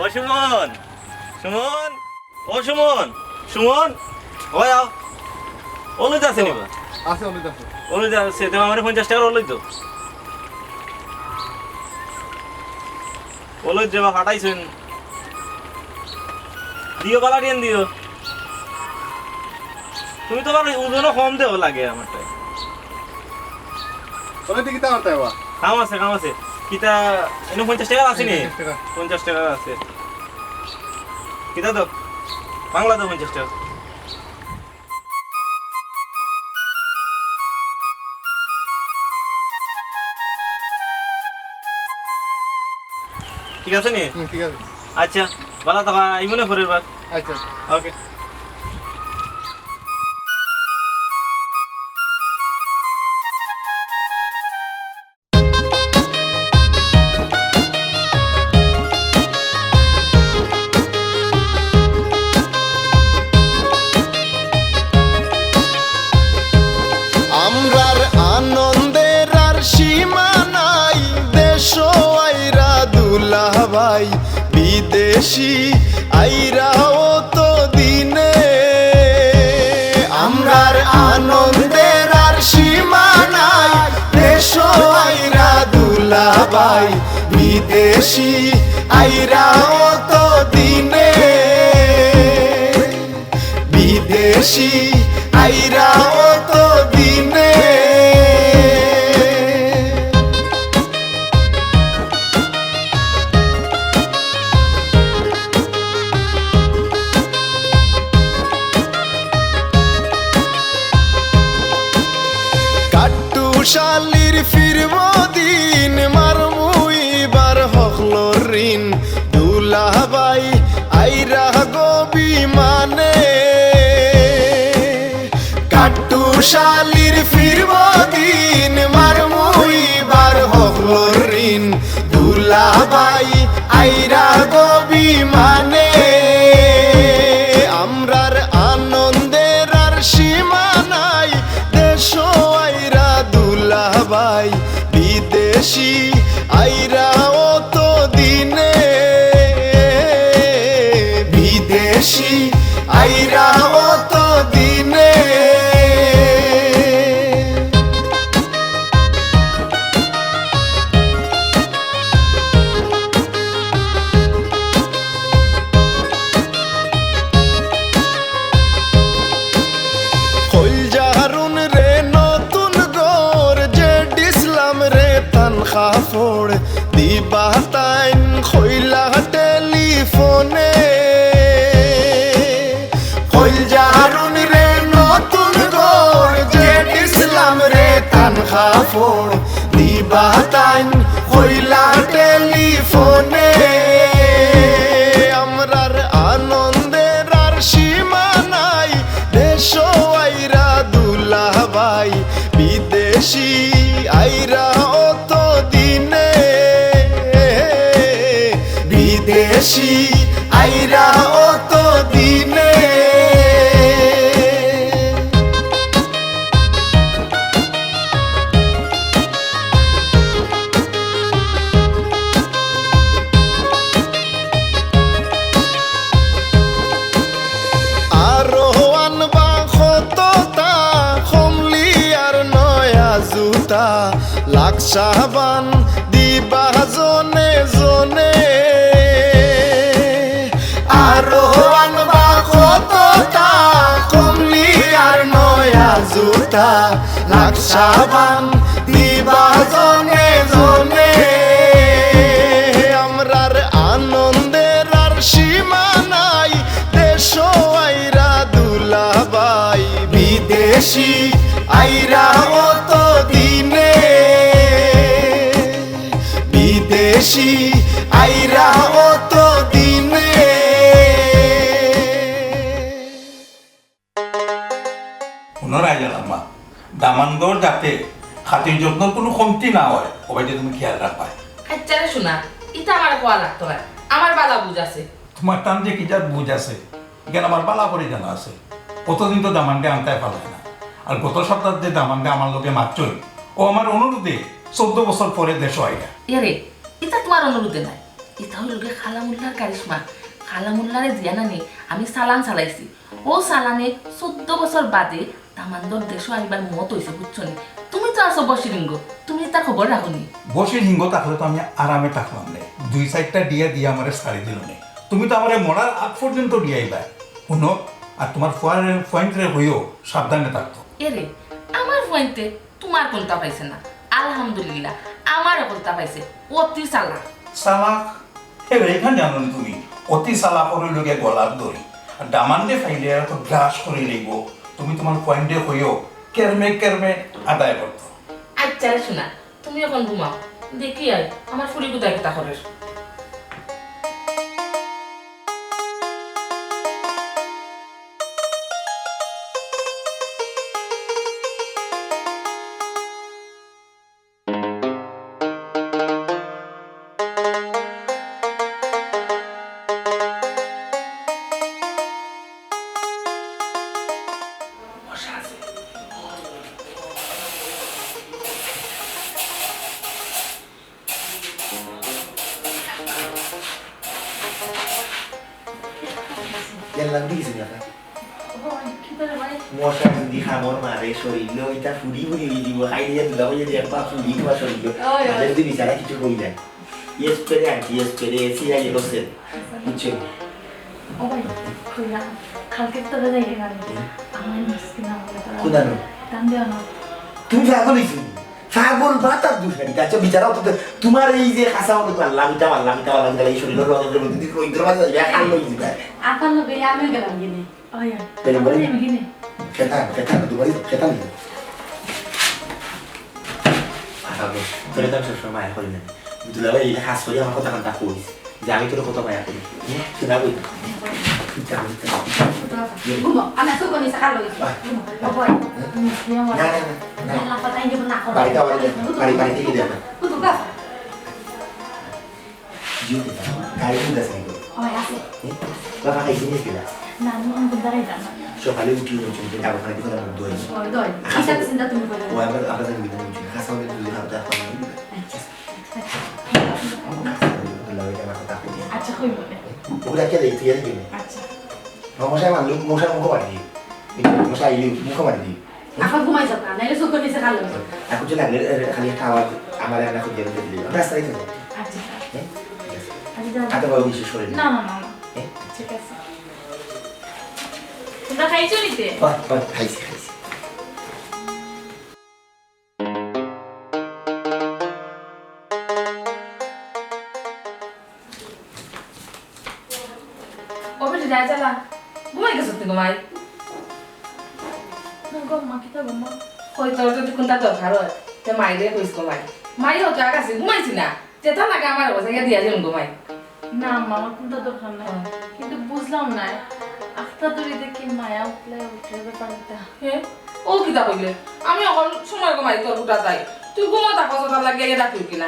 ও সুমন, সুমন, ও সুমন, সুমন, ওই আও। ওলই তো আছে নি বা? আছে, ওলই তো আছে। ওলই তো আছে, তুমি আমার পঞ্চাশ টাকার ওলই তো। ওলই যে বা ফাটাইছইন। দিও, বালা টিয়ান দিও। তুমি তো আবার ওজনও কম দেও লাগে আমারটায়। ওলই দি কিতা করতে হবা? কাম আছে, কাম আছে। কিতা, এনে পঞ্চাশ টাকা আছে নি? পঞ্চাশ টাকা। পঞ্চাশ টাকা আছে। কিতা দাও? বাংলা দাও পঞ্চাশ টাকা। ঠিক আছে নি? হুম, ঠিক আছে। আচ্ছা, বালা থাকো, আইমু নে পরের বার। আচ্ছা। ওকে। আমরার আনন্দের আর সীমা নাই, দেশো আইরা দুলাভাই, বিদেশি আইরা অত দিনে। আমরার আনন্দের আর সীমা নাই, দেশো আইরা দুলাভাই, বিদেশি আইরা অত দিনে। বিদেশি আইরা অত দিনে। কাট্টু শালির ফিরব দিন, মারমু ইবার হকলর ঋণ। দুলাভাই আইরা গো বিমানে। শালির ফিরব দিন, মারমু ইবার হকলর ঋণ। দুলাভাই আইরা গো বিমানে, আমরার আনন্দের আর সীমা নাই। দেশো আইরা দুলাভাই, বিদেশি আইরা অত দিনে, বিদেশি আইরা অত দিনে। কইলজার উনরে নতুন ঘর, জেড ইসলামরে তান কাপড়, দিবা তাইন কইলা টেলিফোনে। কইলজার উনরে নতুন ঘর, জেড ইসলামরে তান কাপড়, দিবা তাইন কইলা টেলিফোনে। আমরার আনন্দের আর সীমা নাই, দেশো আইরা দুলাভাই, বিদেশি আইরা অত দিনে, বিদেশি আইরা অত দিনে। আরো আনবা কততা, কমলি আর নয়া জুতা, লাক্স সাবান দিবা জনে জনে। আরো আনবা কততা, কমলি আর নয়া জুতা, লাক্স সাবান দিবা জনে জনে। আমরার আনন্দের আর সীমা নাই, দেশো আইরা দুলাভাই, বিদেশি আইরা অত দিনে, বিদেশি আইরা অত দিনে। হুনো রাইজার আম্মা, দামান্দর যাতে খাতির যত্নর কুনু কমতি না অয়, অবায়দি তুমি খিয়াল রাখবায়। আইচ্ছা রে সোনা, ইতা আমারে কওয়া লাগতো নায়, আমার বালা বুঝ আছে। তুমার তান যে কিজাত বুঝ আছে, ইখান আমার বালা করি জানা আছে। অতদিন তো দামান্দে আনতায় পারলায় না, আর গত সাপ্তাত যে দামান্দে আমার লগে মাতছইন, অউ আমার অনুরোধে চৌদ্দ বছর পরে দেশো আইরা। এরে, ইতা তুমার অনুরোধে নায়, ইতা অইলোগি কালামুল্লার কারিশমা। কালামুল্লারে দিয়া নানি আমি চালান চালাইছি, অউ চালানে চৌদ্দ বছর বাদে দামান্দর দেশো আইবার মত অইছে, বুঝছো নি? তুমি তো আছো বশির হিঙ্গো, তুমি ইতার খবর রাখো নি? বশির হিঙ্গো থাকলে তো আমি আরামে থাকলাম নে, দুই চাইরটা ডিয়া দিয়া আমারে ছাড়ি দিলো নে। তুমি তো আমারে মরার আগ পর্যন্ত ডিয়াইবায়। হুনো, আর তুমার ফুয়ারে, ফুয়াইন্তরে কইও সাবধানে থাকতো। এরে, আমার ফুয়াইন্তে তুমার কুন্তা পাইছে না, আলহামদুলিল্লাহ, আমারে কুন্তা পাইছে, অতি চালাক। চালাক? এরে, ইখান জানো নি তুমি? অতি চালাকর লগে গলার দড়ি। আর দামান্দে পাইলে এরা তো গ্রাস করি লইবো। তুমি তুমার ফুয়াইন্তরে কইও, কেরমে কেরমে আদায় করতো। আইচ্ছা রে সোনা, তুমি অখন ঘুমাও, দেখি আই আমার ফুড়ি গুতায় কিতা করের। ইয়াল্লা, উঠি গেছে নি আপনার? ওই, কি করে ভাই? মশা যদি কামড় মারে শরীরো, ইটা ফুড়ি ফুড়ি অই যিবো, খাই দিয়া দুলা অই যদি একবার ফুড়ি তোমার শরীরো। ওই, ওই। আর যদি বিচারা কিছু কই যায়। Yes, পেরে আনছি, yes, পেরে, এসি আই হোসেন। আচ্ছা। বুঝছো? ও ভাই, কইরা, কালকে তো যাই না। হুম। আমার মাছ কিনা হবে তো। কোনানো? দাম দেওয়া না। তুমি পাগল অইছো নি? পাগল মাথার দুষ নাকি? আচ্ছা, বিচারা অতো তো, তোমার এই যে খাসা মতো মারলাম, ইটা মারলাম, ইটা মারলাম, তাহলে এই শরীরর রঙের মধ্যে দিয়ে রইদ্র মাঝে যাইবে, আর লই দিবে। আপনার লগে আমিও গেলাম কিনে। ওই, গেলাম বলে? আমি কিনে। খেতা, খেতা, দুবারই খেতা নেই। পাগল, তোরে তো আমি সবসময় মায়া করি না। দুলাভাই, এটা খাস করি আমার কথা কানটা কইস, যে আমি তোর কত মায়া করি। হ্যাঁ, শোনা বই। ঘুমো, আমি আসলে কোন ইচ্ছা কার লগে? ঘুমো, ঘুমো। না, না, না, না। আল্লাহ পাতা ইঞ্জে না করো। বাড়িতে আবার যাই। বাড়ি, বাড়িতে গিয়ে দেখো। কুতু গাছ। জিও, গাড়ি কোন গাছ নিয়ে? ওই আছে। এ? বাবা, এই জিনিস দিলা। না, আমি কোন জায়গায় যাবো না। সকালে উঠি, উঠি, উঠি, ডাবর খানা দিয়ে মুখ ধোয়। ওই ধোয়। আচ্ছা। চিন্তা তুমি করো। ও, আবার, আবার যাবি না, উঠি। খাসা হলে তুই খাওয়া দাওয়া করবি। আচ্ছা। আচ্ছা, কই বলে? ওরা কে দেখতে গেলে কি? আচ্ছা। মশাই মারলো, মশাই মুখে মারি দিই। মশাই আইলে মুখে মারি দিই। এখন ঘুমাই যাও না, নাইলে চোখের নিচে কালো হয়ে যাবে। এখন যে লাগলে, এ, খালি একটা আওয়াজ, আমার একটা খুঁজে বের করে দিও। রাস্তায় তো যাও। আচ্ছা, স্যার। হ্যাঁ? ঠিক আছে। আচ্ছা, যাও। আর তো বাবু বিশেষ করে না, না, না, না। হ্যাঁ? ঠিক আছে। তোমরা খাইছো নিতে? বাহ, বাহ, খাইছি, খাইছি। ও বেটি, রায় চালা। ঘুমাই গেছত নি গো মাই? না গো মা, কিতা গো মা? কই, তোর যদি কোনটা দরকার হয়, তে মাইরে কইস গো মাই। মাই হয়তো আগাছি ঘুমাইছি না। যেটা লাগে আমার অবস্থা দিয়া দিন গো মাই। না মা, আমার কোনটা দরকার নাই। হুম। কিন্তু বুঝলাম না, আখতা ধরি দেখি মায়া উঠলে উঠে ব্যাপারটা। হে? ও কিতা কইলে? আমি অখন সময় গো মাই তোর গুটা তাই। তুই ঘুমো থাকো, তোর লাগিয়া ইয়ে ডাকিও কিনা?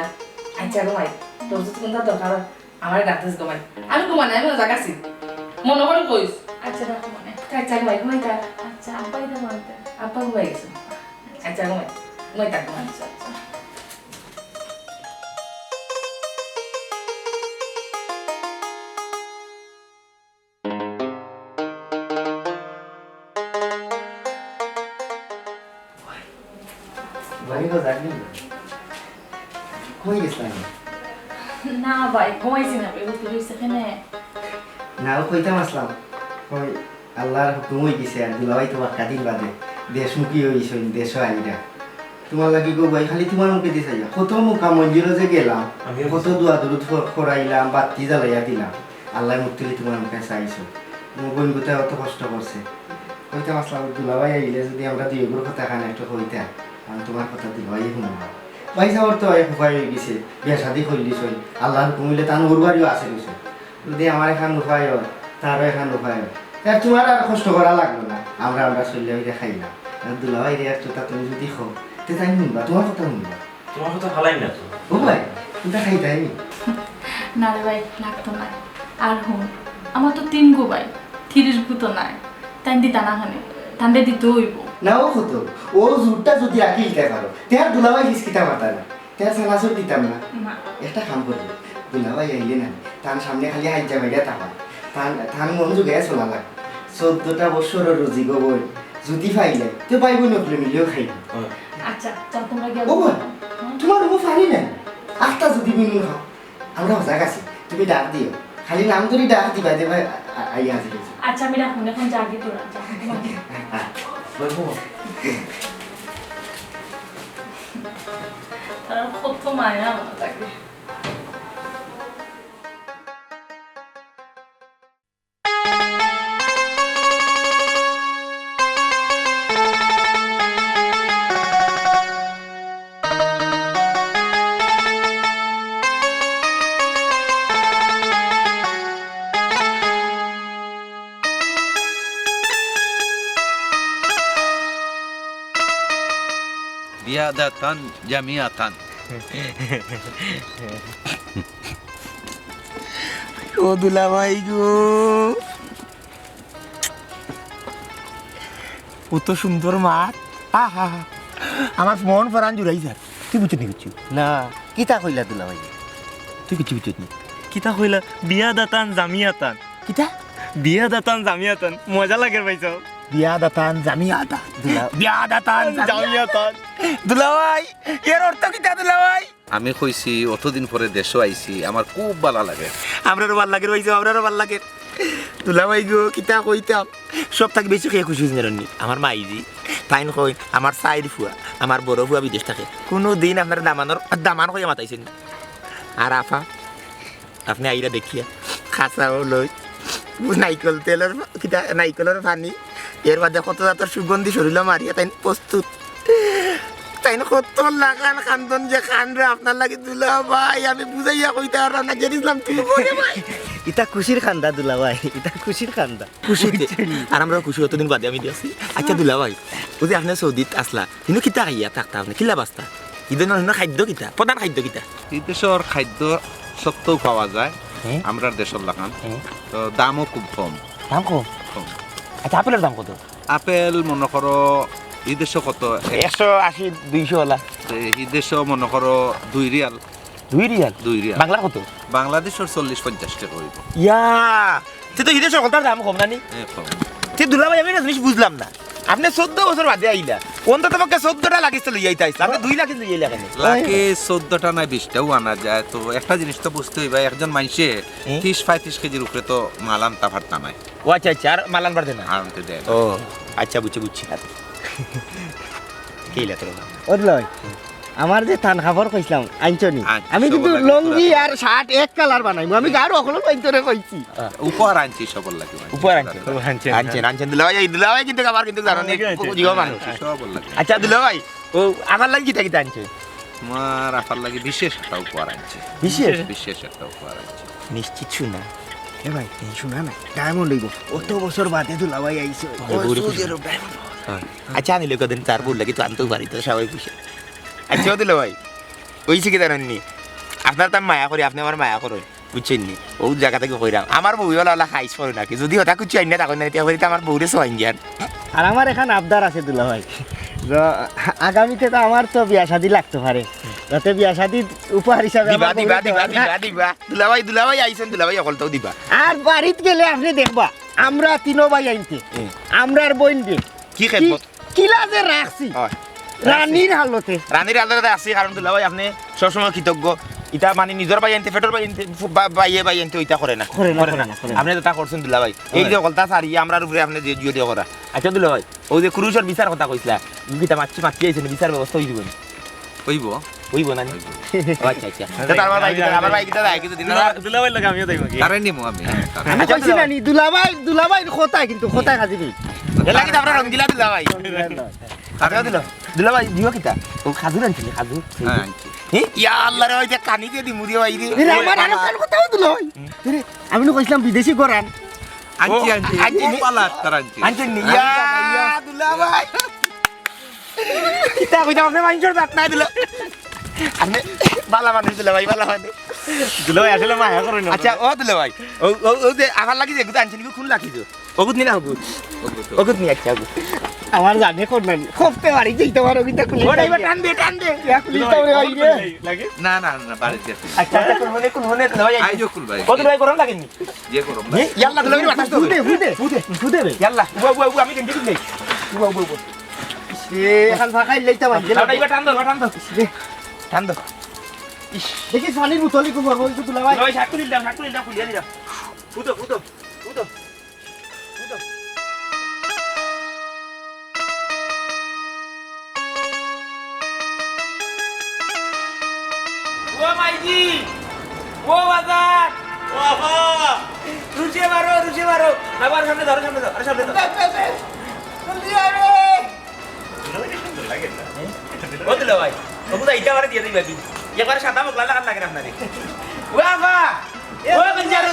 আচ্ছা গো মাই, তোর যদি কোনটা দরকার হয়, আমার ডাকতিস গো মাই। আমি ঘুমাই নাই, আমি অজাগ আছি। মনো করি কইস। আচ্ছা, রাখো মনে। আচ্ছা গো মাই, ঘুমাই থাক। আচ্ছা, আব্বা ইতা বলতে। আব্বা ঘুমাই গেছে। আচ্ছা গো মাই, ঘুমাই থাক গো মাই। আচ্ছা, আচ্ছা। ভাই, তো জানি। কই গেছিলাম? না ভাই, ঘুমাইছি না, ভাই, উঠে রইছে কেনে? না, ও কইতাম আসলাম। কই, আল্লাহর হুকুম হই গেছে, আর দুলাভাই তো বাক্কা দিন বাদে দেশমুখী হইছইন, দেশও আইরা। তোমার লাগি গো ভাই, খালি তোমার মুখে দিছে আইয়া। কত মুখা মঞ্জিলো যে গেলাম, আমিও কত দোয়া দুরুদ ফর-, ফরাইলাম, বাতি জ্বালাইয়া দিলাম। আল্লাহ মুখ তুলি তোমার মুখে চাইছো। তোমার বোন কোথায় অত কষ্ট করছে। কইতাম আসলাম, দুলাভাই আইলে যদি আমরা দুই এগুর কথা খান একটু কইতাম, আমি তোমার কথা দুলাভাই শুনলাম। ভাই সাহর তো এক উপায় হয়ে গেছে, বিয়া শাদি করলি সই, আল্লাহর হুকুম হইলে তান ওর বাড়িও আছে রইছে। যদি আমার এখান উপায় হয়, তারও এখান উপায় হয়। আর তোমার আর কষ্ট করা লাগলো না, আমরা, আমরা চললে ওইটা খাই না। আর দুলাভাই রে, একটু তা তুমি যদি খাও, তে তাই শুনবা, তোমার কথা শুনবা। তোমার কথা ফালাই না তো। ও ভাই, ওটা খাইতাই নি? না রে ভাই, লাগতো না। আর হুন, আমার তো তিন গো ভাই, তিরিশ গো তো নাই। তাই দিতা না খানে, তানরে দিতে হইব। না, ও কত? ও জুরটা যদি রাখি দিতে পারো, তে আর দুলাভাই হিসকিতা মাতা না। তে আর সানাসুর দিতাম না। না। একটা কাম করি, দুলাভাই আইলে না, তার সামনে খালি হাইজা বাইরা তাকাও। তার, তার মন জুগাইয়া চলা লাগে। চোদ্দটা বছরর রুজি গো বই, যদি পাইলে, তো ভাই বইন অকলে মিলিও খাইব। আচ্ছা, যাও তোমরা গিয়া ও বই, তোমার রুমো পানি নাই। আখতা যদি মিনুন খাও, আমরা অজাগ আছি। তুমি ডাক দিও। খালি নাম ধরি ডাক দিবা, দে ভাই, আ-, আ-, আইয়া হাজির হইছে। আচ্ছা, আমি রাখুন, এখন যাগি তোরা, যাও, ঘুমাও। আ, বই, বই। তার কত মায়া আমার লাগে। বিয়াদাতান জামিয়াতান। ও দুলাভাই গো, কত সুন্দর মাত। আহা, আমার মন পরান জুড়াই যার। তুই বুঝছিস নি কিচ্ছু? না, কিতা কইলা দুলাভাই? তুই কিচ্ছু বুঝছিস নি? কিতা কইলা? বিয়াদাতান জামিয়াতান। কিতা? বিয়াদাতান জামিয়াতান। মজা লাগে ভাই সাহেব। বিয়াদাতান জামিয়াতান। দুলা- বিয়াদাতান জামিয়াতান। জামিয়াতান। দুলাভাই, এর অর্থ কিতা দুলাভাই? আমি কইছি, অতদিন পরে দেশো আইছি, আমার খুব ভালা লাগে। আমরারও ভালা লাগে, ওই যে আমরারও ভালা লাগে। দুলাভাই গো, কিতা কইতাম, সব থাকি বেশি খেয়ে খুশি হইছেন জানেননি? আমার মাইজি, তাইন কইন, আমার চাইর ফুয়া, আমার বড় ফুয়া বিদেশ থাকে। কুনু দিন আপনার দামানর, দামান কইয়া মাতাইছেন না। আর আফা, আপনে আইরা দেখিয়া, খাসা ও লই, নাইকল তেলর, কিতা, নাইকলর পানি, এর বাদে কত জাতর সুগন্ধি শরীলো মারিয়া তাইন প্রস্তুত। তাই কত লাখান কান্দন যে কান্দরা আপনার লাগি দুলাভাই, আমি বুঝাইয়া কইতাম পাররাম না। জেড ইসলাম, তুই বলে ভাই। ইতা খুশির কান্দা দুলাভাই, ইতা খুশির কান্দা। খুশিতে। আর আমরাও খুশি, অতদিন বাদে আমি দেখছি। আচ্ছা দুলাভাই, অউ যে আপনে সৌদিত আছলা, কিন্তু কিতা খাইয়া থাকতা আপনে? কিলা বাঁচতা? ইদে না, না খাদ্য কিতা? প্রধান খাদ্য কিতা? ইদেশর খাদ্য সবতাউ পাওয়া যায়, হ্যাঁ। আমরার দেশর লাখান। হ্যাঁ। তো দামও খুব কম। দাম কম? কম। আচ্ছা, আপেলর দাম কত? আপেল মনো করো, ইদেশো কত? এক- একশো আশি, দুইশো ওলা। তে ইদেশো মনো করো দুই রিয়াল। দুই রিয়াল? দুই রিয়াল। বাংলা কত? বাংলাদেশর চল্লিশ পঞ্চাশ টেকা অইবো। ইয়া, তে তো ইদেশর হকলতার দাম কম না নি? এ, কম। তে দুলাভাই, আমি না জিনিস বুঝলাম না। আপনে চৌদ্দ বছর বাদে আইলা, অন্তত পক্ষে চৌদ্দটা লাকিজ তো লইয়া আইতা আইছলা, আপনে দুই লাকিজ লইয়া আইলা কেনে? লাকিজ চৌদ্দটা না বিশটাও আনা যায়। তো একটা জিনিস তো বুঝতে অইবা, একজন মানষে হুম। ত্রিশ পঁয়ত্রিশ কেজির উপরে তো মাল আনতা পারতা নায়। ও আচ্ছা, আচ্ছা, আর মাল আনবার দেয় না? আনতে দেয় না। ও আচ্ছা, বুঝছি, বুঝছি। কিলা তোর? ও দুলাভাই, আমার যে থান কাপড় কইছলাম, আনছো নি? আনছি, আমি কিন্তু সবর লাগি লুঙ্গি পুরা। আর শার্ট এক কালার বানাইমু। আমি গাঁওর হকলর বাইন্তরে কইছি। উপহার আনছি সবর লাগি, আনছি। উপহার আনছো? ও, আনছেন। আনছেন, আনছেন দুলাভাই, এই দুলাভাই কিন্তু আবার কিন্তু জানো নি, আনছেন। জিও মানুষ। সবর লাগি। আচ্ছা দুলাভাই, ও আমার লাগি কিতা কিতা আনছো? আমার আপার লাগি বিশেষ একটা উপহার আনছি। বিশেষ? বিশেষ একটা উপহার আনছি। নিশ্চিত সোনা? এ ভাই, এই সোনা না, ডায়মন্ড অইবো। অত বছর বাদে দুলাভাই আইছে। আরে ওই বউরে সুজের খুশি। ডায়মন্ড। হ্যাঁ। আচ্ছা, আনিলে কদিন তার বউর লাগি তো আনতেও পারি, তো সবাই খুশি। আচ্ছা, ও দুলাভাই, অইছে কিতা জানইন নি? আপনারে তো আমি মায়া করি, আপনে আমারে মায়া করইন, বুঝছইন নি? অউ জাগা থাকি কইরাম, আমার বউ অলা অলা খাইছ করে নাকি? যুদি হতা কুচ্ছু আইনা থাকইন না, ইতা করি তো আমার বউরে সোয়াইন যান। আর আমার এখান আবদার আছে দুলাভাই, য-, আগামীতে তো আমার তো বিয়া শাদি লাগতো পারে, যাতে বিয়া শাদি উপহার হিসাবে দিবা, আমার বউরে দিবা, দিবা, দেওয়া দিবা, যায়। দিবা। দুলাভাই, দুলাভাই আইছইন, দুলাভাই হকলতাউ দিবা। আর বাড়িত গেলে আপনে দেখবা, আমরা তিনো ভাইয়াইন্তে, হুম। আমরার বইনরে কি কি খেদমত? কিলা যে রাখছি, হয়। রানীর হালতে। রানীর হালতে রাখছি, কারণ দুলাভাই আপনে সবসময় কৃতজ্ঞ। ইতা মানে নিজর ভাইয়াইন্তে, পেটর ভাইয়াইন্তে, ফু-, বা-, ভাইয়ে ভাইয়াইন্তে ইতা করে না। করে না, করে না, করে না। আপনে যেতা করছইন দুলাভাই, এই হয়। যে হকলতা ছাড়িয়া আমরার উপরে আপনে যে জিও দিও করা। আচ্ছা দুলাভাই, অউ যে কুরুশর ভিসার কথা কইছলা, কিতা মাতছি, মাতছি আইছইন, ভিসার ব্যবস্থা অইযিবো নি? অইবো। অইবো না নি? অইবো। ও আচ্ছা, আচ্ছা। তে তার আমার ভাই কিতা, আমার ভাই কিতা যায়, কিছু দিন না। দুলা-, দুলাভাইর লগে আমিও যাইমু কি? তারে নিমু আমি। আমি আচ্ছা, কইছি না নি, দুলাভাই, দুলাভাইর কথা কিন্তু, কথা কাজে নেই। এর লাগি তো আমরা রঙ্গিলা দুলাভাই। আচ্ছা, দুলা-, দুলাভাই, দিও কিতা? ও খাজুর আনছিলি, খাজুর? হ্যাঁ, আনছি। এ, ইয়া আল্লাহ রে, ওই যে কানি দিয়ে দিমু রে ভাই রে। এরে, আমার আরো কান কথা দুলাভাই। এরে, আমি না কইছিলাম বিদেশি গরান। আনছি, ও, আনছি। আনছি নি? পালা আত্মার আনছি। আনছি নি? ইয়া, দুলাভাই। কিতা কইতাম, আপনে মানষর জাত নায় দুলা-, আপনে বালা মানুষ দুলাভাই, বালা মানুষ। দুলাভাই আসলে মায়া করইন না। আচ্ছা, ও দুলাভাই, ও, ও, ও যে আমার লাগি যে এগুতা আনছেন, এগু কোন লাগি যে? অগুত নি না অগুত? অগুত। অগুত নি, আচ্ছা, অগুত। আমার জানে কোন নানি। খপতে বাড়ি যাইতে পারো, কিন্তু খুলি ও, ড্রাইভার টান দে, টান দে। ইয়া, খুলি তো রে ভাই রে। লাগে? না, না, না, বাড়িত গেছি। আচ্ছা, আচ্ছা, কোন হনে, কোন হনে, দুলাভাই? আইজো কুল ভাই। ও দুলাভাই, গরম লাগে নি? যে গরম লাগে। এ, ইয়াল্লা, দুলাভাই, বাতাস দাও। ফুদে, ফুদে, ফুদে, ফুদে রে। ইয়াল্লা, উবা, উবা, উবা, আমি গেঞ্জি খুলি। উবা, উবা, উবা। এ, এখন ফাঁকাই লইতে পারি। টান দে, টান দে। রে, টান দে। ইস, দেখি পানির বোতল একটু ভরবো, একটু দুলাভাই। দুলাভাই, শাক তুলি দাও, শাক তুলি দাও, খুলিয়া দিলাম। ফুদো, ফুদো, ফুদো, ফুদো। ও মাইজি, ও বাজার, ও আফা। রুশে মারো, রুশে মারো। না, আরো সামনে ধরো, সামনে ধরো, আরো সামনে ধরো। জলদি আয় রে। ও দুলাভাই, ও বুঝা ইটা আমারে দিয়া দিবা কি? একবারে সাদা মকলা লাখান লাগে না আপনারে। ও আফা, ও গঞ্জারু।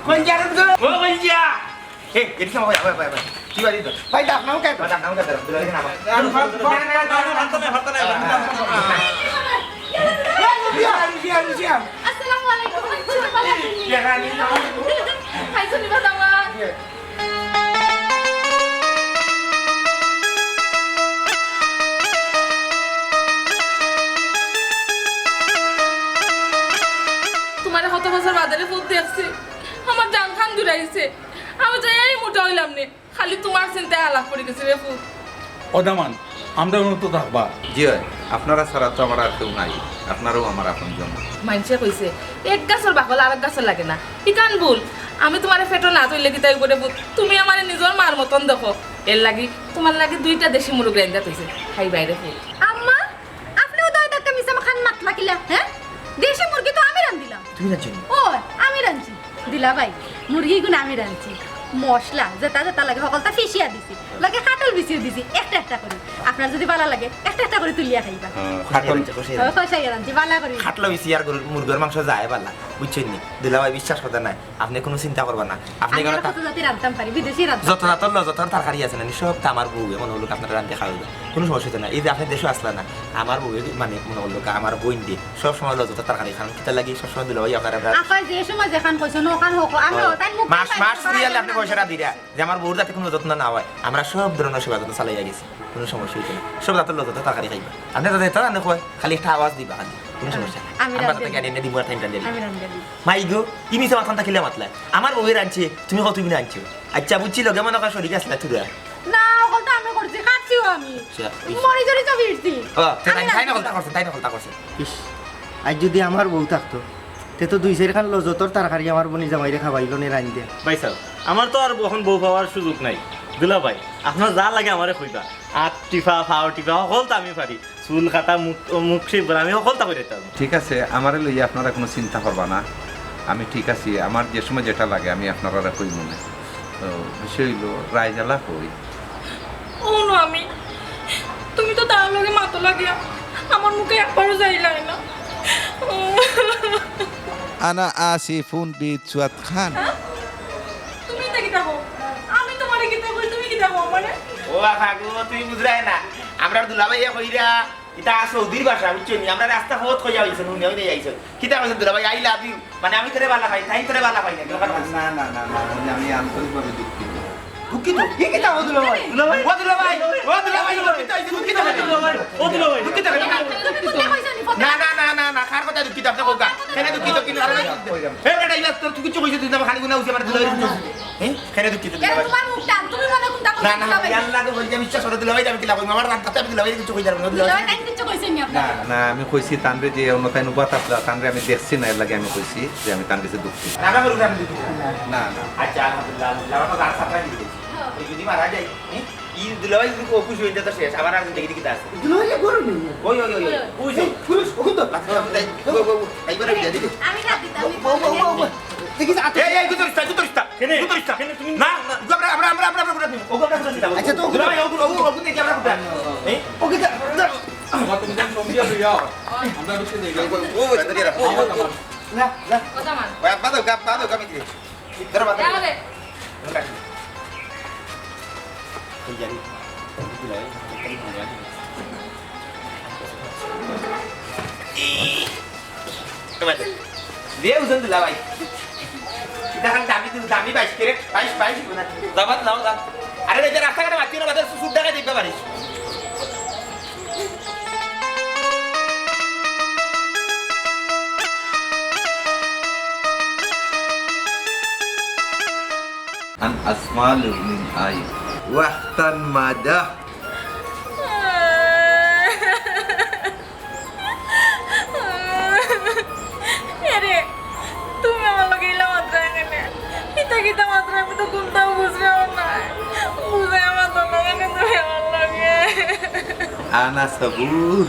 গঞ্জারু গো। ও গঞ্জা। এ, এদিকে আমার ভাই, ভাই, ভাই, ভাই। কি বাড়ি তো? ভাই, ডাক নাম কেন? ভাই, ডাক নাম কেন? দুলাভাই না, ভাই। না, না, না, না, না, না, না, না। আসসালামু আলাইকুম। খাইছো নি বাবা? তুমারে কত বছর বাদে রে ফুত দেখছি, আমার জান খান দূরাইছে। আমি যাই এই মোটা অইলাম নে, খালি তুমার চিন্তায় আলাপ করি গেছি রে ফুত। ও দামান, আমরার অনো তো থাকবা। জি অয়, আপনারা ছাড়া তো আমার আর কেউ নাই, আপনারাউ আমার আপনজন। মাইনষে কইছে, এক গাছর বাকল আরক গাছো লাগে না। ইখান ভুল। আমি তুমারে পেটো না থইলে কিতা অইবো রে ফুত? তুমি আমারে নিজর মার মতন দেখো। এরলাগি তুমার লাগি দুইটা দেশি মুরগ রাইন্দা থইছি। খাইবায় রে ফুত। আম্মা, আপনে উদয় দাকে মিছা মাখান মাতলা কিলা, হে? দেশি মুরগি তো আমি রান্দিলাম। তুমি রানছো নি? ও, আমি রানছি। দুলাভাই, মুরগি ইগুন আমি রানছি। মশলা যেটা যেটা লাগে, হকলতা পিষিয়া দিছি, লগে কাটল বিচিও দিছি, একটা একটা করি। আপনার যদি ভালা লাগে, একটা একটা করি তুলিয়া খাইবা। হ্যাঁ, কষাইয়া খাটল। রাঁধছি, কষাইয়া রাঁধছি। হ্যাঁ, কষাইয়া রাঁধছি, ভালা করি। খাটলা বেশি আর গরুর, মুরগির মাংস যায় বালা, বুঝছেন নি? দুলাভাই, বিশ্বাস কথা নাই, আপনি কোনো চিন্তা করবা না। আপনি আমি এখানে আরো থা- কত জাতি রাঁধতাম পারি, বিদেশি রাঁধতাম যত পারি। জাতর লজতর তরকারি আছে না, সব তো আমার বউ, এমন হলো আপনারা রাঁধতে খাওয়াইবা, কোনো সমস্যা হইতো না। এই যে আপনি দেশে আসলা না, আমার বউ মানে মনে হলো আমার বইন দিয়ে সব সময় লজতর তরকারি খান, কিতা লাগি সব সময় দুলাভাই আপনারা আপনারা আপায় যে সময় যেখান কইছো, ওখান হোক, আমি হ্যাঁ। ওখান মুখ মাস, পাই, মাস পাই, ফুরিয়ালে আপনি পাই। পয়সাটা দিরা। যে আমার বউর যাতে কোনো যত্ন না হয়, আমরা সব ধরনের সেবা যত্ন চালাইয়া গেছি, কোনো সমস্যা হইতো না। সব জাতর লজতর তরকারি খাইবা। আপনি যাতে এটা রান্না হয়, খালি একটা আওয়াজ দিবা খালি, কোনো সমস্যা নাই। আমি আমরা রান্ধি। তাতে গাড়ি এনে দিব, টাইম টাইম দিব। আমি রান্ধি। মাই গো, কি মিছা মাথাটা খিলা মাতলা? আমার বউয়ে রাঁধছে, তুমি কত দিন আনছো? আচ্ছা, বুঝছি, লগে মনে হয় শরীর আসলা তুরা। না, ওখান তো আমি করছি, খাচ্ছিও আমি। আচ্ছা, ইস। মরি চড়ি চড়ি ফিরছি। ও, তে আমি তাই, তাই রান্ধি। নকল, তা করছে, তাই নকল, তা করছে। ইস, আজ যদি আমার বউ থাকতো, তে তো দুই চাইর খান লজতর তরকারি আমার বনি জামাইরে খাবাইলো নে রাইন্দে। ভাই সাহেব, আমার তো আর এখন বউ পাওয়ার সুযোগ নাই। দুলা ভাই, আপনার যা লাগে আমারে কইবা। আত টিপা, ফাও টিপা, হকলতা আমি পারি। চুল কাটা, মুখ, মুখ শিবরা, আমি হকলতা করি দিতাম। ঠিক আছে, আমারে লইয়া আপনারা কোনো চিন্তা করবা না। আমি ঠিক আছি, আমার যে সময় যেটা লাগে আমি আপনারারে কইমু নে। তো বিষয় হইলো, রাইজালা কই? ও নো আমি, তুমি তো তার লগে মাতো লাগিয়া আমার মুখে একবারও যাইলায় না। আনা আসিফুন বিচুয়াত খান। হ্যাঁ? তুমি ইতা কিতা কও? আমি তোমারে কিতা কই, তুমি কিতা কও আমারে? ও আফা গো, তুমি বুঝরায় না। আমরার দুলাভাইয়ে কইরা, ইতা সৌদির ভাষা, বুঝছো নি? আমরা রাস্তা পথ কইয়া আইছইন, হুনিয়া হুনিয়া আইছইন। কিতা কইছইন দুলাভাই, "I love you"? মানে আমি তোরে বালা পাই, তাই তোরে বালা পাই না, দরকার আছে। না, না, না, না, আমি, আমি আন্তরিকভাবে দুঃখিত। দুঃখিত? কি কিতা ও দুলাভাই? দুলাভাই? ও দুলাভাই, ও দুলাভাই, দুঃখিত হইছে, দুঃখিত হইছে। দুলাভাই, ও দুলাভাই। দুঃখিত হইছে। না, না, না, না, না, কার কথা দুঃখিত? আপনি কউক্কা। কেনে দুঃখিত? কি কারণে? এ বেটা, ইলা তোর তুই কিচ্ছু কইছিস তুই না, খালি গুনা হইছে আমার দুলাভাই। হ্যাঁ? কেনে দুঃখিত এ দুলাভাই? তোমার মুখ টান, তুমি মনে কোনটা না, না, করতে আমি আল্লাহকে বলছি, আমি বিশ্বাস করে দুলাভাই, আমি কিলা কইমু? আমার রাস্তাতে আমি দুলাভাই কিচ্ছু কইতাম না, দুলাভাই। দুলাভাই, তাই কিচ্ছু কইছেন নি আপনি? না, না, আমি কইছি তানরে যে অন্য তাইন উবাত আসলা, তানরে আমি দেখছি না, এর লাগি আমি কইছি যে আমি তান কাছে দুঃখিত। রাগা করুন, আমি দুঃখিত না। না, না। আচ্ছা, আলহামদুলিল্লাহ, আলহামদুলিল্লাহ, আমার তো গান সাপ্লাই দিয়ে দিয়েছি। হ্যাঁ। এই যদি মারা যাই, হ্যাঁ? এই দুলাভাই যদি খুশি হইতে তো শেষ, আবার আর জিন্দগি কিতা আছে? দুলাভাই গরম নেই। ওই, ওই, ওই, ওই। ওই যে। এই, পুরুষ, ওখান তো। আচ্ছা, আচ্ছা, আচ্ছা, ওই, ওই, ওই, এইবারে বিয়া দিবি। আমি রাজি, আমি ও, ও, ও, ও, ও। দেখি যে আতে এই, এই, গুতরিস না, গুতরিস না। কেনে? গুতরিস না। কেনে তুমি? না, না। ওগু আমরা, আমরা, আমরা, আমরা, আমরা, আমরা, ওগু আমরা কোথায় দিলাম? আচ্ছা, তো ওগু দুলাভাই, ওগু, ওগু, ওগু দেখি আমরা কোথায়? হ্যাঁ? ওকে, দা, দা। বাবা, তুমি যখন সঙ্গে লইয়া আও, আমরা ঢুকতে দেই। ও, ও, ও, ও, ও, ও। না, না। কথা মান। ওই, আব্বা দাও, আব্বা দাও, আমি দিই। ধরো, বাদ দাও। যাও রে। ধরো, কাটি। এই জানি। দুলাভাই, একটা দুলাভাই। এ বাবা, দে ওজন দুলাভাই। ইটা খালি দামি, দামি বাইশ ক্যারেট, বাইশ, বাইশ, দাবাত লাও, দাম। আরে, এই যে রাস্তাঘাটে মারছি না, বাদে সুদ দেখা দিতে পারিস। عن أسماء من آي. واحتن ماذا؟ এরে, তুমি আমার লগে ইলা মাতরায় কেনে? ইতা কিতা মাতরায়, আমি তো কুন্তাও বুঝরাম না। বুঝাইয়া মাতো না কেনে তুমি আমার লগে? আনা সাবুর,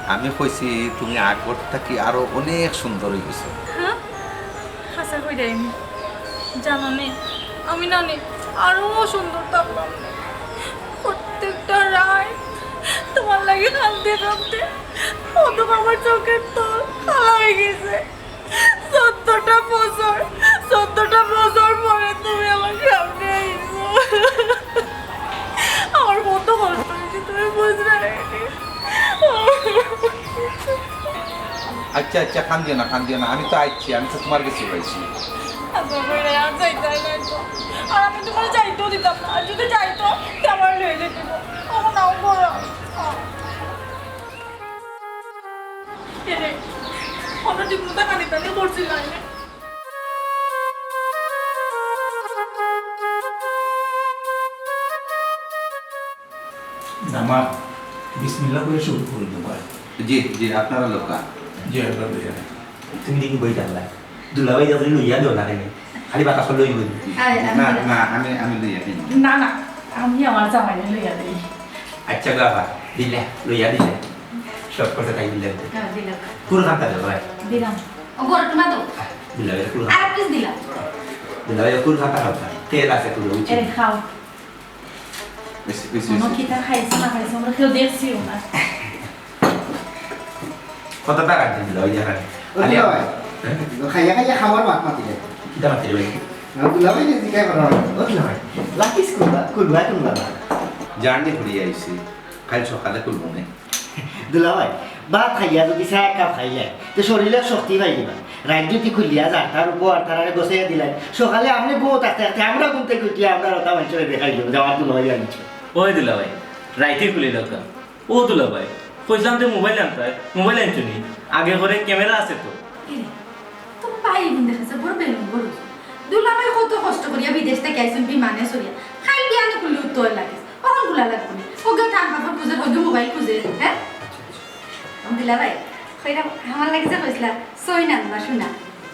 আমি কইছি তুমি আগর থাকি আরো অনেক সুন্দর অই গেছো। হ্যাঁ? হাছা কইরায়নি। জানো নি, আমি নানি আরো সুন্দর থাকলাম। প্রত্যেকটা রাইত তোমার লাগি কানতে কানতে অত আমার চোখের তল কালা অই গেছে। চৌদ্দটা বছর, চৌদ্দটা বছর পরে তুমি আমার সামনে আইছো। আমার কত কষ্ট অইছে, তুমি বুঝরায় নি। আচ্ছা, আচ্ছা, কান্দিও না, কান্দিও না, আমি তো আইছি, আমি তো তোমার গেছে রইছি। আচ্ছা, কইরা আর যাইতায় নায় তো। আর আমি তোমারে যাইতেও দিতাম না, আর যদি যাইতো, তে আমারে লইয়া যাইতো। ও নাও করো। এরে, আমরা ঠিক মতো কানি টানি করছি না। জামা, বিসমিল্লাহ করি শুরু করি দেবা। জি, জি, আপনারা লোকা। জি, আপনারা লোকা। তুমি দেখি বই টানলা। দুলাভাই যাতে লইয়া দেও না কেনে? খালি বাতাস লই বই। আরে, আমি না, না। না, আমি, আমি লইয়া দিই। না, না, আমি আমার জামাইরে লইয়া দেই। আচ্ছা বাবা, দিলা, লইয়া দিলা। সব কথা তাই দিলা। হ্যাঁ, দিলাম। কোন কামটা দেবো ভাই? দিলাম। ও, বড় তোমার তো। দুলাভাই কোন আর পিস দিলাম। দুলাভাই, কুরখানটা খাও না। তেল আছে কুরো, বুঝছো? এরে খাও। বেশি, বেশি, মনো বেশি। কিতা খাইছো না খাইছো, আমরা কেউ দেখছিও না। কতটা রাখতে দিল, ওই জায়গায়। ও খালি দুলাভাই, হ্যাঁ? খাইয়া খাইয়া খাওয়ার মাত মাতিলে। কিতা মাতিলে ভাই? না, দুলাভাই যে জিজ্ঞাসা করা হয়। ও দুলাভাই, লাকিস কোনটা? কোনটা, কোনটা? জার্নি ঘুরিয়া আইছি। কাল সকালে খুলবো নে। দুলাভাই, ভাত খাইয়া যদি চা এক কাপ খাইলে, তো শরীরে শক্তি পাই দিবা। রাত যদি খুলিয়া যার তার উপর তারারে বসাইয়া দিলাই, সকালে আপনি ঘুমো থাকতে থাকতে আমরা ঘুম থেকে উঠিয়া আমরা রতা মাঞ্চরে দেখাই দেবো, যাওয়ার দুলাভাই আনছো। ওই দুলাভাই, রাইতে খুলি দরকার। ও দুলাভাই, কইছিলাম যে মোবাইল আনতায়, মোবাইল আনছো নি? আগে করে ক্যামেরা আছে তো। এরে, তোর ভাই বোন দেখা যায় বড় বেলুন বড় হইছে। দুলাভাই কত কষ্ট করিয়া বিদেশ থেকে আইছেন বিমানে চড়িয়া। খাইল বিয়ানে খুললে উত্তর লাগে। কখন খোলা লাগবে নি? ওকে থান কাপড় খুঁজে, ওকে মোবাইল খুঁজে, হ্যাঁ? দুলাভাই, কইরা আমার লাগে যে কইছিলা, সই না বা শোনা।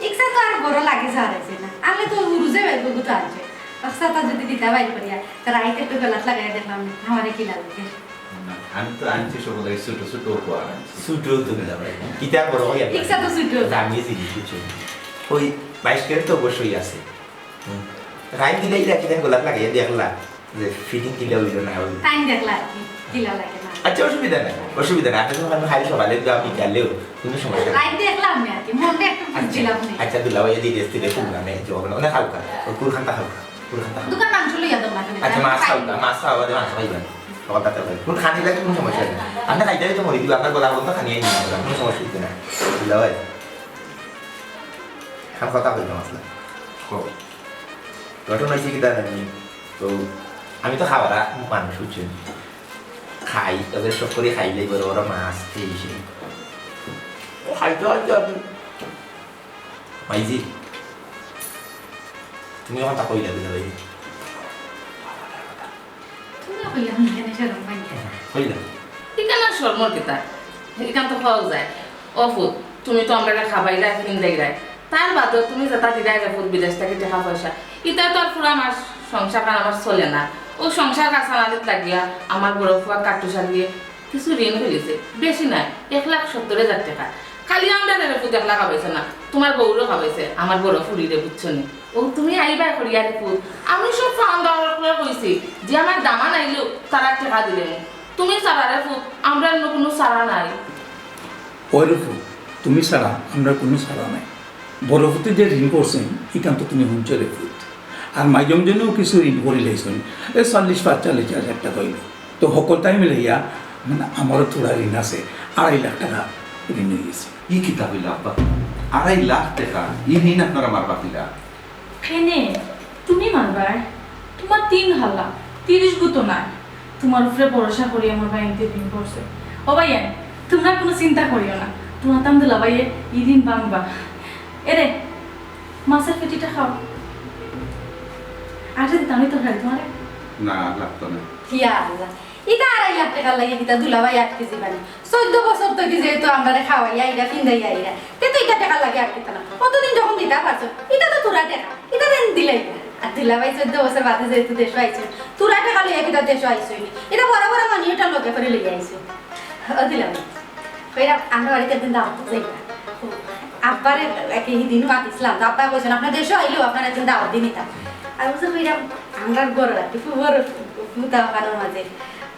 ইচ্ছা তো আর বড় লাগে হারাইছে না। আনলে তো উরুজে বেগুতো আছে। বাচ্চাটা যদি দিতা বাইর করিয়া, তার আইতে একটু গলাত লাগাইয়া দেখলাম, আমারে কি লাগে? না, আমি তো আনছি সব লাগে ছোট ছোট উপহার আনছি। ছোট তো দুলাভাই। কিতা বড় হইয়া ইচ্ছা তো ছোট। দামি জিনিস কিছু। ওই বাইশ ক্যারেট তো অবশ্যই আছে। হুম। রাইন দিলে ইলা কিতা গলাত লাগাইয়া দেখলা যে ফিটিং কিলা হইল না হইল। তাই দেখলা আর কি, কিলা লাগে না। আচ্ছা, অসুবিধা নাই, অসুবিধা নাই। আপনি যখন আমি খালি সকালে যাও, বিকালেও কোনো সমস্যা নাই। রাইন দেখলাম না আর কি, মনটা একটু আচ্ছা, বুঝছিলাম না। আচ্ছা, দুলাভাই যদি রেস্ট দিলে শুনলাম, এই যে ওখানে ওখানে খাওকা, ওই কুরখানটা খাওকা, কুরখানটা খাওকা। দোকান মাংস লইয়া দাও না, আচ্ছা, মাছ খাওকা, মাছ খাওয়া বাদে মাংস খাইবা। সকাল তাতে খাই। কোনো খানি লাগে কোনো সমস্যা নেই। আপনি খাইতে হইতে মরি দিব, আপনার গলা বলতে খানি আই নিব, কোনো সমস্যা হইতে না। দুলাভাই, এখন কথা কইলাম আসলে। কও। ঘটনা হয়েছে কি জানেন? তো আমি তো খাওয়ারা মানুষ, বুঝছেন? খাই, তবে সব করে খাইলে বড় বড় মাছ, এই সেই। ও খাইতে খাইতে আমি, মাইজি, তুমি এখন তা কইলা দিলে ভাই। তুমি কইলা, আমি কেন শরম পাই না? কইলা। ইখান আর শরমর কিতা? ইখান তো কওয়া যায়। ও ফুত, তুমি তো আমরারে খাবাইরায়, ফিন্দাইরায়। তার বাদেও তুমি যেটা দিরায় রে ফুত বিদেশ থাকি টেকা পয়সা, ইতা তো আর পুরা মাস সংসার খান আমার চলে না। ও সংসার কাছানালিত লাগিয়া আমার বড় ফুয়া কাট্টু শালিয়ে কিছু ঋণ করিছে, বেশি নায়, এক লাখ সত্তর হাজার টেকা। খালি আমরারে রে ফুত একলা খাবাইছে না, তুমার বউরেও খাবাইছে, আমার বড় ফুরিরে, বুঝছো নি? ও তুমি আইবা করিয়া রে ফুত, আমি সব ফাওন দাওয়ার করে কইছি যে আমার দামান আইলেও তারা টেকা দিলে নি। তুমি ছাড়া রে ফুত, আমরার অন্য কুনু ছাড়া নাই। ওই রে ফুত, তুমি ছাড়া আমরার কুনু ছাড়া নাই। বড় ফুতে যে ঋণ করছইন, ইখান তো তুমি হুনছো রে ফুত। আর মাইজম জনেও কিছু ঋণ করি লাইছইন, এই চল্লিশ পাঁচচল্লিশ হাজার টেকা অইল। তো হকলতায় মিলাইয়া, মানে, আমারও থুড়া ঋণ আছে, আড়াই লাখ টেকা ঋণ অই গেছে। ই কিতা কইলা আব্বা? আড়াই লাখ টেকা ই ঋণ আপনারা আমার বাকিরা? কেনে? তুমি মারবায়? তুমার তিন হালা, তিরিশ গুতো নাই। তুমার উপরে ভরসা করি আমার ভাইয়াইন্তে ঋণ করছে। ও ভাইয়াইন, তুমরা কুনু চিন্তা করিও না। তুমার তান দুলাভাইয়ে ই ঋণ ভাঙবা। এরে, মাছের পেটিটা খাও। আরে দিতাম নি তরকারি তুমারে? না, লাগতো না। ইয়া আল্লাহ, ইটা আড়াই লাখ টেকার লাগি কিতা দুলাভাই আটকি যিবা নি? চৌদ্দ বছর থাকি যেহেতু আমরারে খাওয়াইয়া আইরা, ফিন্দাইয়া আইরা, তে তো ইটা টেকার লাগি আটকিতা না। অতদিন যখন দিতা পারছো, ইটা তো থুড়া টেকা, ইটা দেন দিলাই না। আর দুলাভাই চৌদ্দ বছর বাদে যেহেতু দেশো আইছইন, থুড়া টেকা লইয়া কিতা দেশো আইছইন নি? ইটা বড় বড় মানি অর্ডার লগে করি লইয়া আইছইন। ও দুলাভাই, কইরা আমরা বাড়িত একদিন দাওয়াত যাইবা। আব্বারে একে হিদিন মাতিছিলাম, তো আব্বায় কইছইন, "আপনে দেশো আইলেও আপনারে একদিন দাওয়াত দি নিতাম।" আর বুঝছো কইরাম, আমরার ঘরো আর কি, ফুফুর ফুতা ওখানোর মাঝে।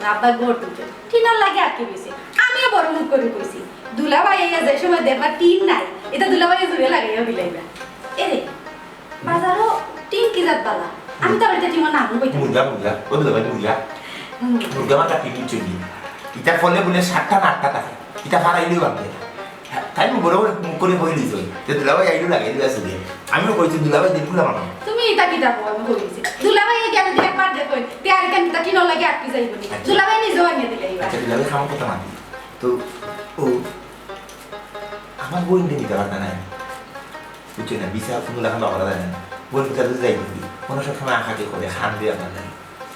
আব্বায় ঘর তুলছে। টিনর লাগি আটকি রইছে। আমিও বড় মুখ করি কইছি, "দুলাভাই আইয়া যে সময় দেখবা টিন নাই, ইটা দুলাভাইয়ে জুরে লাগাইয়া বিলাইবা।" এরে, বাজারো টিন কি জাত বালা? আমি তো বাড়িতে টিনর নামও কইতাম না। মুরগা, মুরগা, ও দুলাভাই মুরগা। হুম। মুরগা মাথা টিন চুরি। ইটা ফলে বুলে সাতটা না আটটা থাকে। ইটা ফারাইলেও বাদ দেয়। তাই আমি বড় বড় মুখ করি কই দিছো। যে দুলাভাই আইলো লাগাই দিবা চুরি। আমিও কইছি দুলাভাই দিন খুলা মানো। তুমি ইটা কিতা কও আমি কই দিছি। দুলাভাই এই জ্ঞান দিয়ে একবার দেখো। তে আর কেন ইটা টিনর লাগি আটকি যাইব নি? আচ্ছা। দুলাভাই নিজেও আনিয়ে দিলে এবার। আচ্ছা, দুলাভাই খামো কথা মাতি। তো ও আমার বইন দিন দিতে পারতা না। বুঝছো না, বিচার কোনো লেখা বাবা যায় না। বইন বিচার যদি যাই বলি, কোনো সব সময় আঁকাটি করে, খান দিয়ে আপনার লাগে।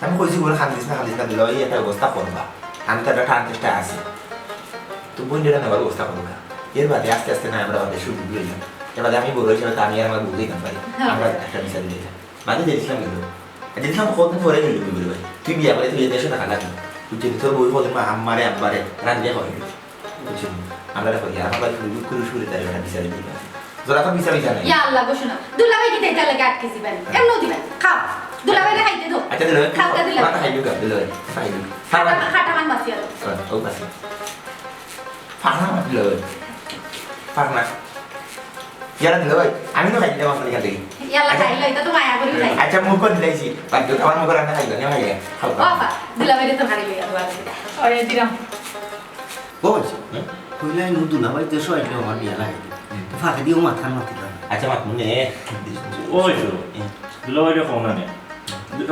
আমি কইছি, "বলে খান দিস না, খান দিস না, দুলাভাই একটা ব্যবস্থা করবা। আমি তো একটা টান চেষ্টা আছি।" তো বইন যেটা নেবার ব্যবস্থা করবা। এর বাদে আস্তে আস্তে না আমরা আমাদের শুরু দিয়ে যাই। এর বাদে আমি বড় হিসেবে তো আমি আর আমার বউ দিতাম পারি। হ্যাঁ। আমরা একটা বিচার দিয়ে যাই। বাদে দেখলাম কিন্তু। দেখলাম কতদিন পরে গেল বলে ভাই। তুই বিয়া করে তুই দেশো থাকা লাগে। তুই যদি তোর বউ বলে, "মা, আম্মারে, আব্বারে, রান্না করে।" বুঝছো? আমরা দেখো, আমার বাড়ি শুরু করে শুরু তাই একটা বিচার দিয়ে যাই। তোরা তো মিছা মিছা নাই। ইয়া আল্লাহ, বসো না। দুলাভাই কিতা ইতার লাগি আটকেছি বাড়ি? এমনও দিবা। খাও। দুলাভাইরে খাইতে দাও। আচ্ছা, দুলাভাই, খাও, তা দিলাভাই। খাটা খাইলু গা, দুলাভাই। খাইলু। খাও, খাও। খাটা খান বাঁচিয়া দাও। ও, ও, বাঁচিয়া। ফাঁকনা মাত দিল ভাই। ফাঁকনা। ইয়ালা দিল ভাই, আমি তো খাইতে আমার খালি খাতে। ইয়ালা আচ্ছা। খাইলো, এটা তো মায়া করি খাই। আচ্ছা, মুখ করে দিলাইছি। বাদ দাও, আমার মুখ করে আমি খাইলো, আমি খাইলে। খাও, খাও। বাবা, দিলা ভাই তো খালি লইয়া দোয়া করি। ওরে দিলাম। ও, হুম? কইলাই নু দুলাভাই দেশো আইলে আমার বিয়া লাগাই দিবে। হুম। তো ফাঁকে দিয়েও মাথার মাথা দিলাম। আচ্ছা, মাত মনে। ওই তো। হুম। দুলাভাইরে কও না নে।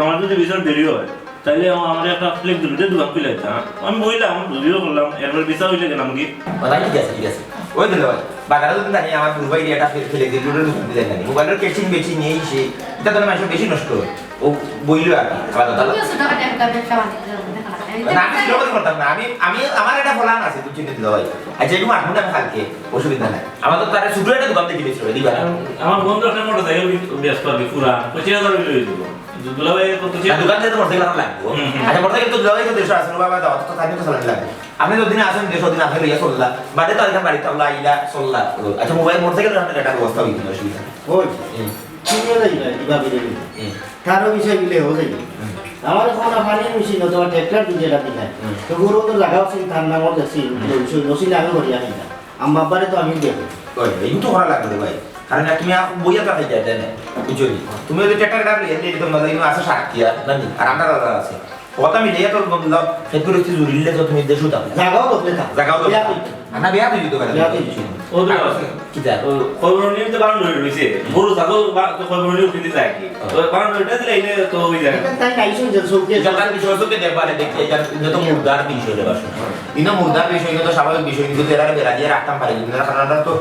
আমার যদি ভিসার দেরি হয়, তাইলে আমা-, আমারে একটা flexibility দোকান খুলে দিতাম। আমি বইলাম, যদিও করলাম, এরপর ভিসা হইলে গেলাম কি? ও ভাই, ঠিক আছে, ঠিক আছে। ওই দিল ভাই, বাজারে যদি জানি আমার দুবাই দিয়ে একটা ফে-, flexibility দোকান দিলে জানি। মোবাইলের casing বেশি নেই সে, এটা তো মানুষের বেশি নষ্ট হয়। ও বইল আর কি, আবার কথা। তুমিও ছোটখাটো একটা ব্যবসা বাণিজ্য করতে পারো। না, আমি ছোট করে করতাম না। আমি, আমি, আমার একটা plan আছে, বুঝছেন তো ভাই। আচ্ছা, এরকম এখন আমি কালকে, অসুবিধা নাই। আমার তো তারা ছোট একটা দোকান দেখে দিয়েছিল, দিবা। আমার বন্ধু একটা মোটরসাইকেল ব্যস্ত আর কি, পুরা পঁচিশ হাজার হইলে হয়ে যাবো। দুলাভাই কত ছিল? না, দোকান থেকে তো মোটরসাইকেল আমার লাগবে। হুম, হুম। আচ্ছা, মোটরসাইকেল তো দুলাভাই তো দেশে আছে, বাবা, দাও, তো থাকবে তো চালান লাগবে। আপনি তো দিন আসেন, দেশ দিন আপনি লইয়া চললা। বাদে তো আইতাম বাড়িতে, আল্লাহ আইলা, চললা। আচ্ছা, মোবাইল মোটরসাইকেল রাখতে একটা ব্যবস্থা হইতো না, অসুবিধা নেই। ওই, হুম। তুমি যাই না, কিভাবে দেবে? হুম। তারও বিষয় মিলে হয়ে যাবে। হুম। আমার এখন পানির মেশিন অথবা ট্র্যাক্টর যদি এটা দিলে, হুম। তো গরু তো লাগাও ছিল, তার নামও দেখছি, হুম। ওই সই-, ওসি নামে করি আমি না। আম্মা আব্বারে তো আমি দেখো। ওই, এই তো করা লাগবে রে ভাই। কারণ তুমি আর বইয়া তো খাইতে দেয় না, বুঝছো নি? তুমি ওই যে ট্র্যাক্টর গাড়ি এমনি একদম মজা, কিন্তু আছে সাক্ষী আর, জানি, আর আমরা দাদা আছে। কথা মিলে তো বললাম, সে করে তুই জুড়িলে তো তুমি দেশো যাও। জাগাও বদলে থাক। জাগাও বদলে বিয়া থাক। তুই। আর না, বিয়া তুই দিতে পারে। বিয়া তুই দিতে। ও তো আর আছে। কি জানো? ও, খবর নিয়ে তো বারো মিনিট হইছে। গরু ছাগল বা-, তো খবর নিয়ে উঠে দিতে লাগে। ও। তো বারো মিনিট দিলে এনে তো হয়ে যায়। এটা তাই নাই শুনছেন, চোখে। এটা তার বিষয় চোখে দেখবা, আরে দেখি, এটা, এটা তো মুর্দার বিষয় রে বাসু। ইনো মুর্দার বিষয়, ইনো তো স্বাভাবিক বিষয়, কিন্তু এরা বেড়া দিয়ে রাখতাম পারে, কিন্তু এরা কারণ এরা তো,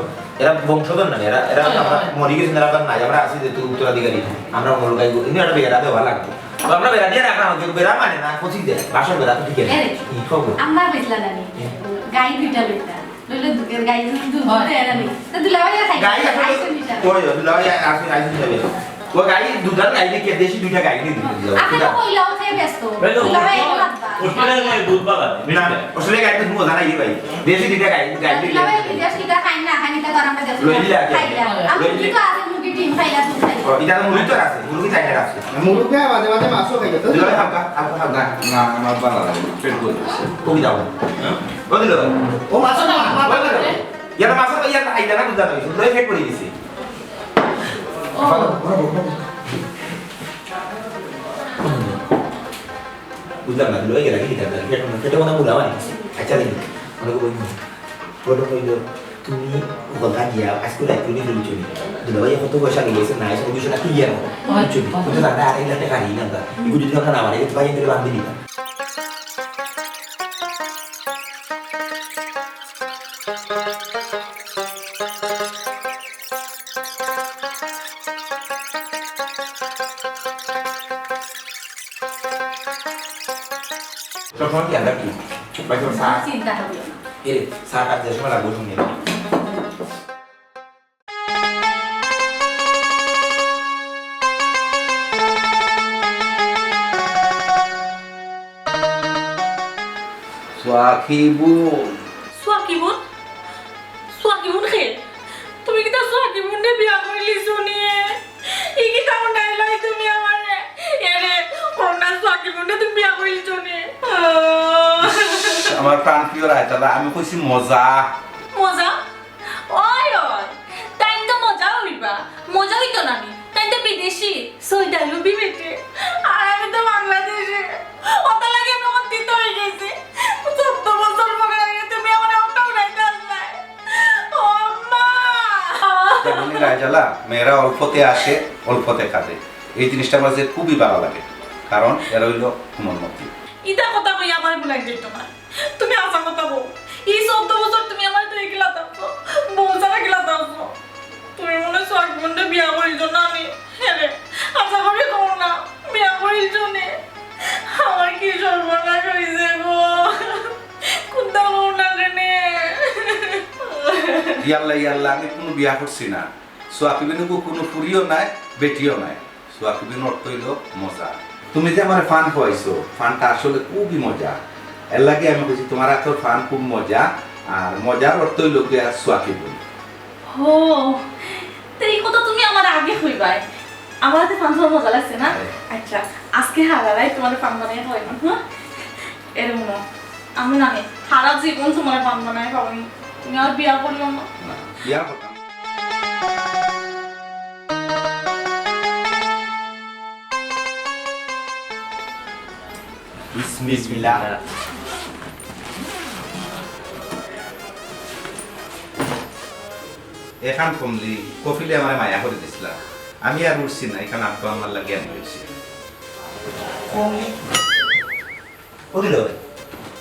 এরা বংশধর না, এরা, এরা তো আমরা মরি গেছি, এরা তো নাই, আমরা আছি যে তুই উত্তরাধিকারী, আমরা অন্য লোকাই, কিন্তু এরা বেড়া দেওয়া লাগবে। তো আমরা বেড়া দিয়ে রাখলাম, কিন্তু বেড়া মানে না, কচি দেয়, বাসর বেড়া তো ঠিক আছে। এরে। কি খবর? আমরা বুঝলাম না নি। হুম। গাই দুইটা লইতা। লইলে দু-, গাই দুধ, দুধ হয়। দেয় না নি। তো দুলাভাই আর খাইতে গাই আসলে আইসে মিশা। ওই, ওই, দুলাভাই আর আসলে আইসে মিশা। ও গাই দুধার গাই দিয়ে দেশি দুইটা গাই দিয়ে দিতে দিলাম। আপনি তো কইলাও খেয়ে ব্যস্ত। ভাই, তো দুলাভাই অস্ট্রেলিয়া-, এগুলো আনবা। অস্ট্রেলিয়ার গাই দুধ পালা, না, মিষ্টি। অস্ট্রেলিয়ার গাই দুধ মজা নাই রে ভাই। দেশি দুইটা গাই, গাই দিয়ে দুলাভাই দিলাম। বিদেশ কিতা খাই না, খাই না, তার আমরা দেশে লইলা খাইলা। খাইলা। আমি লইলা। তো আছে মুরগি ডিম খাইলা, দুধ খাইলা। ও, এটা তো মুরগি তো আছে, মুরগি চাই না আছে। মুরগি মাঝে মাঝে মাছও খাইলা তো? দুলাভাই হালকা, হালকা, হালকা। না, না, আমার ভালো লাগে না, পেট ভরে গেছে। কবি দাও। হ্যাঁ? ও দিল। ও মাছ না, মাছ ওই দিল। না। ইয়ার মাছ, ইয়ার আইলা না, বুঝা যাবে। দুলাভাই পেট ভরে গেছে। ও। বুঝলাম না, দুলাভাই গেলা কি দিতাম না, পেটে মনে হয় মুলা মারি দিছে। আচ্ছা, দেখি, মনে করো, ওই মনে। বড় কইলো, "তুমি গলতা গিয়া, আজকে রাত তুমি দিলে চলি।" দুলাভাই কত পয়সা লইছে, না, এসব বিষয় না, কি গিয়া না? ওই, চলি। ওই। কিন্তু দাদা, আড়াই লাখ টাকা নিয়ে না, এগুলো যদি আমরা না মারি, ভাই, এগুলো বাদ দিয়ে দিতাম। তখন কি আমরা কি? ভাই, তোমার চা? চিন্তা হবে না। এ রে, চা কাপ যে সময় লাগবো শুনে। সাকিবুন। সাকিবুন? সাকিবুন কে? তুমি কিতা সাকিবুনরে বিয়া করিলিছো নি? ই কিতা হুনাইলাই তুমি আমারে? এরে, করোনা সাকিবুনরে তুমি বিয়া করিলিছো নি? আমার প্রাণ প্রিয় রায়তালা, আমি কইছি মজা। মজা? ওই, ওই, তাইন তো মজা অইবা, মজা অইতো না নি, তাইন তো বিদেশি, সৌদি আরবি বেটি, আর আমি তো বাংলাদেশি, ওটা লাগে আমি অন্তিত হয়ে গেছি। চোদ্দ বছর পরে আগে তুমি আমার ওটা উড়াইতে আসলে। ও মা! যেমন রায়জালা, মেয়েরা অল্পতে আসে, অল্পতে কাঁদে। এই জিনিসটা আমার কাছে খুবই ভালো লাগে, কারণ এরা হইল কোমলমতি। ইতা কথা কই আমার ভুলাই যেত না। তুমি হাছা কথা কও। ই চৌদ্দ বছর তুমি আমারে তো একলা থাকছো, বউ ছাড়া একলা থাকছো। তুমি মনে হয় সাকিবুনরে বিয়া করিলিছো না নি? হ্যাঁ রে, হাছা করি কও না, বিয়া করিলিছো নি? আমার কি সর্বনাশ হইছে গো, কুন্তা কও না কেনে? ইয়াল্লা, ইয়াল্লা, আমি কোনো বিয়া করছি না। সাকিবুন গো কোনো ফুরিও নাই, বেটিও নাই। সাকিবুন অর্থ হইল মজা। তুমি যে আমার পান খাওয়াইছো, পানটা আসলে খুবই মজা। এর লাগি আমি কইছি, তোমার হাতের পান খুব মজা, আর মজার অর্থ হইল গিয়া সাকিবুন। হো, এই কথা তুমি আমার আগে কইবায়। আমার হাতে পান খাওয়া মজা লাগছে না? হ্যাঁ। আচ্ছা, আজকে হারা রাইত তোমার পান বানাই খাওয়াইলাম, হ্যাঁ? এরে হুনো, আমি না নে, হারা জীবন তোমার পান বানাই খাওয়াইমু। তুমি আর বিয়া করিও না। না, বিয়া করতাম। বিসমিল্লাহ। এখান কমলি, কফিলে আমারে মায়া করি দিছলা। আমি আর উঠছি না, এখান আব্বা আমার লাগিয়া আনি লইছি। কমলি? ও দিল ভাই,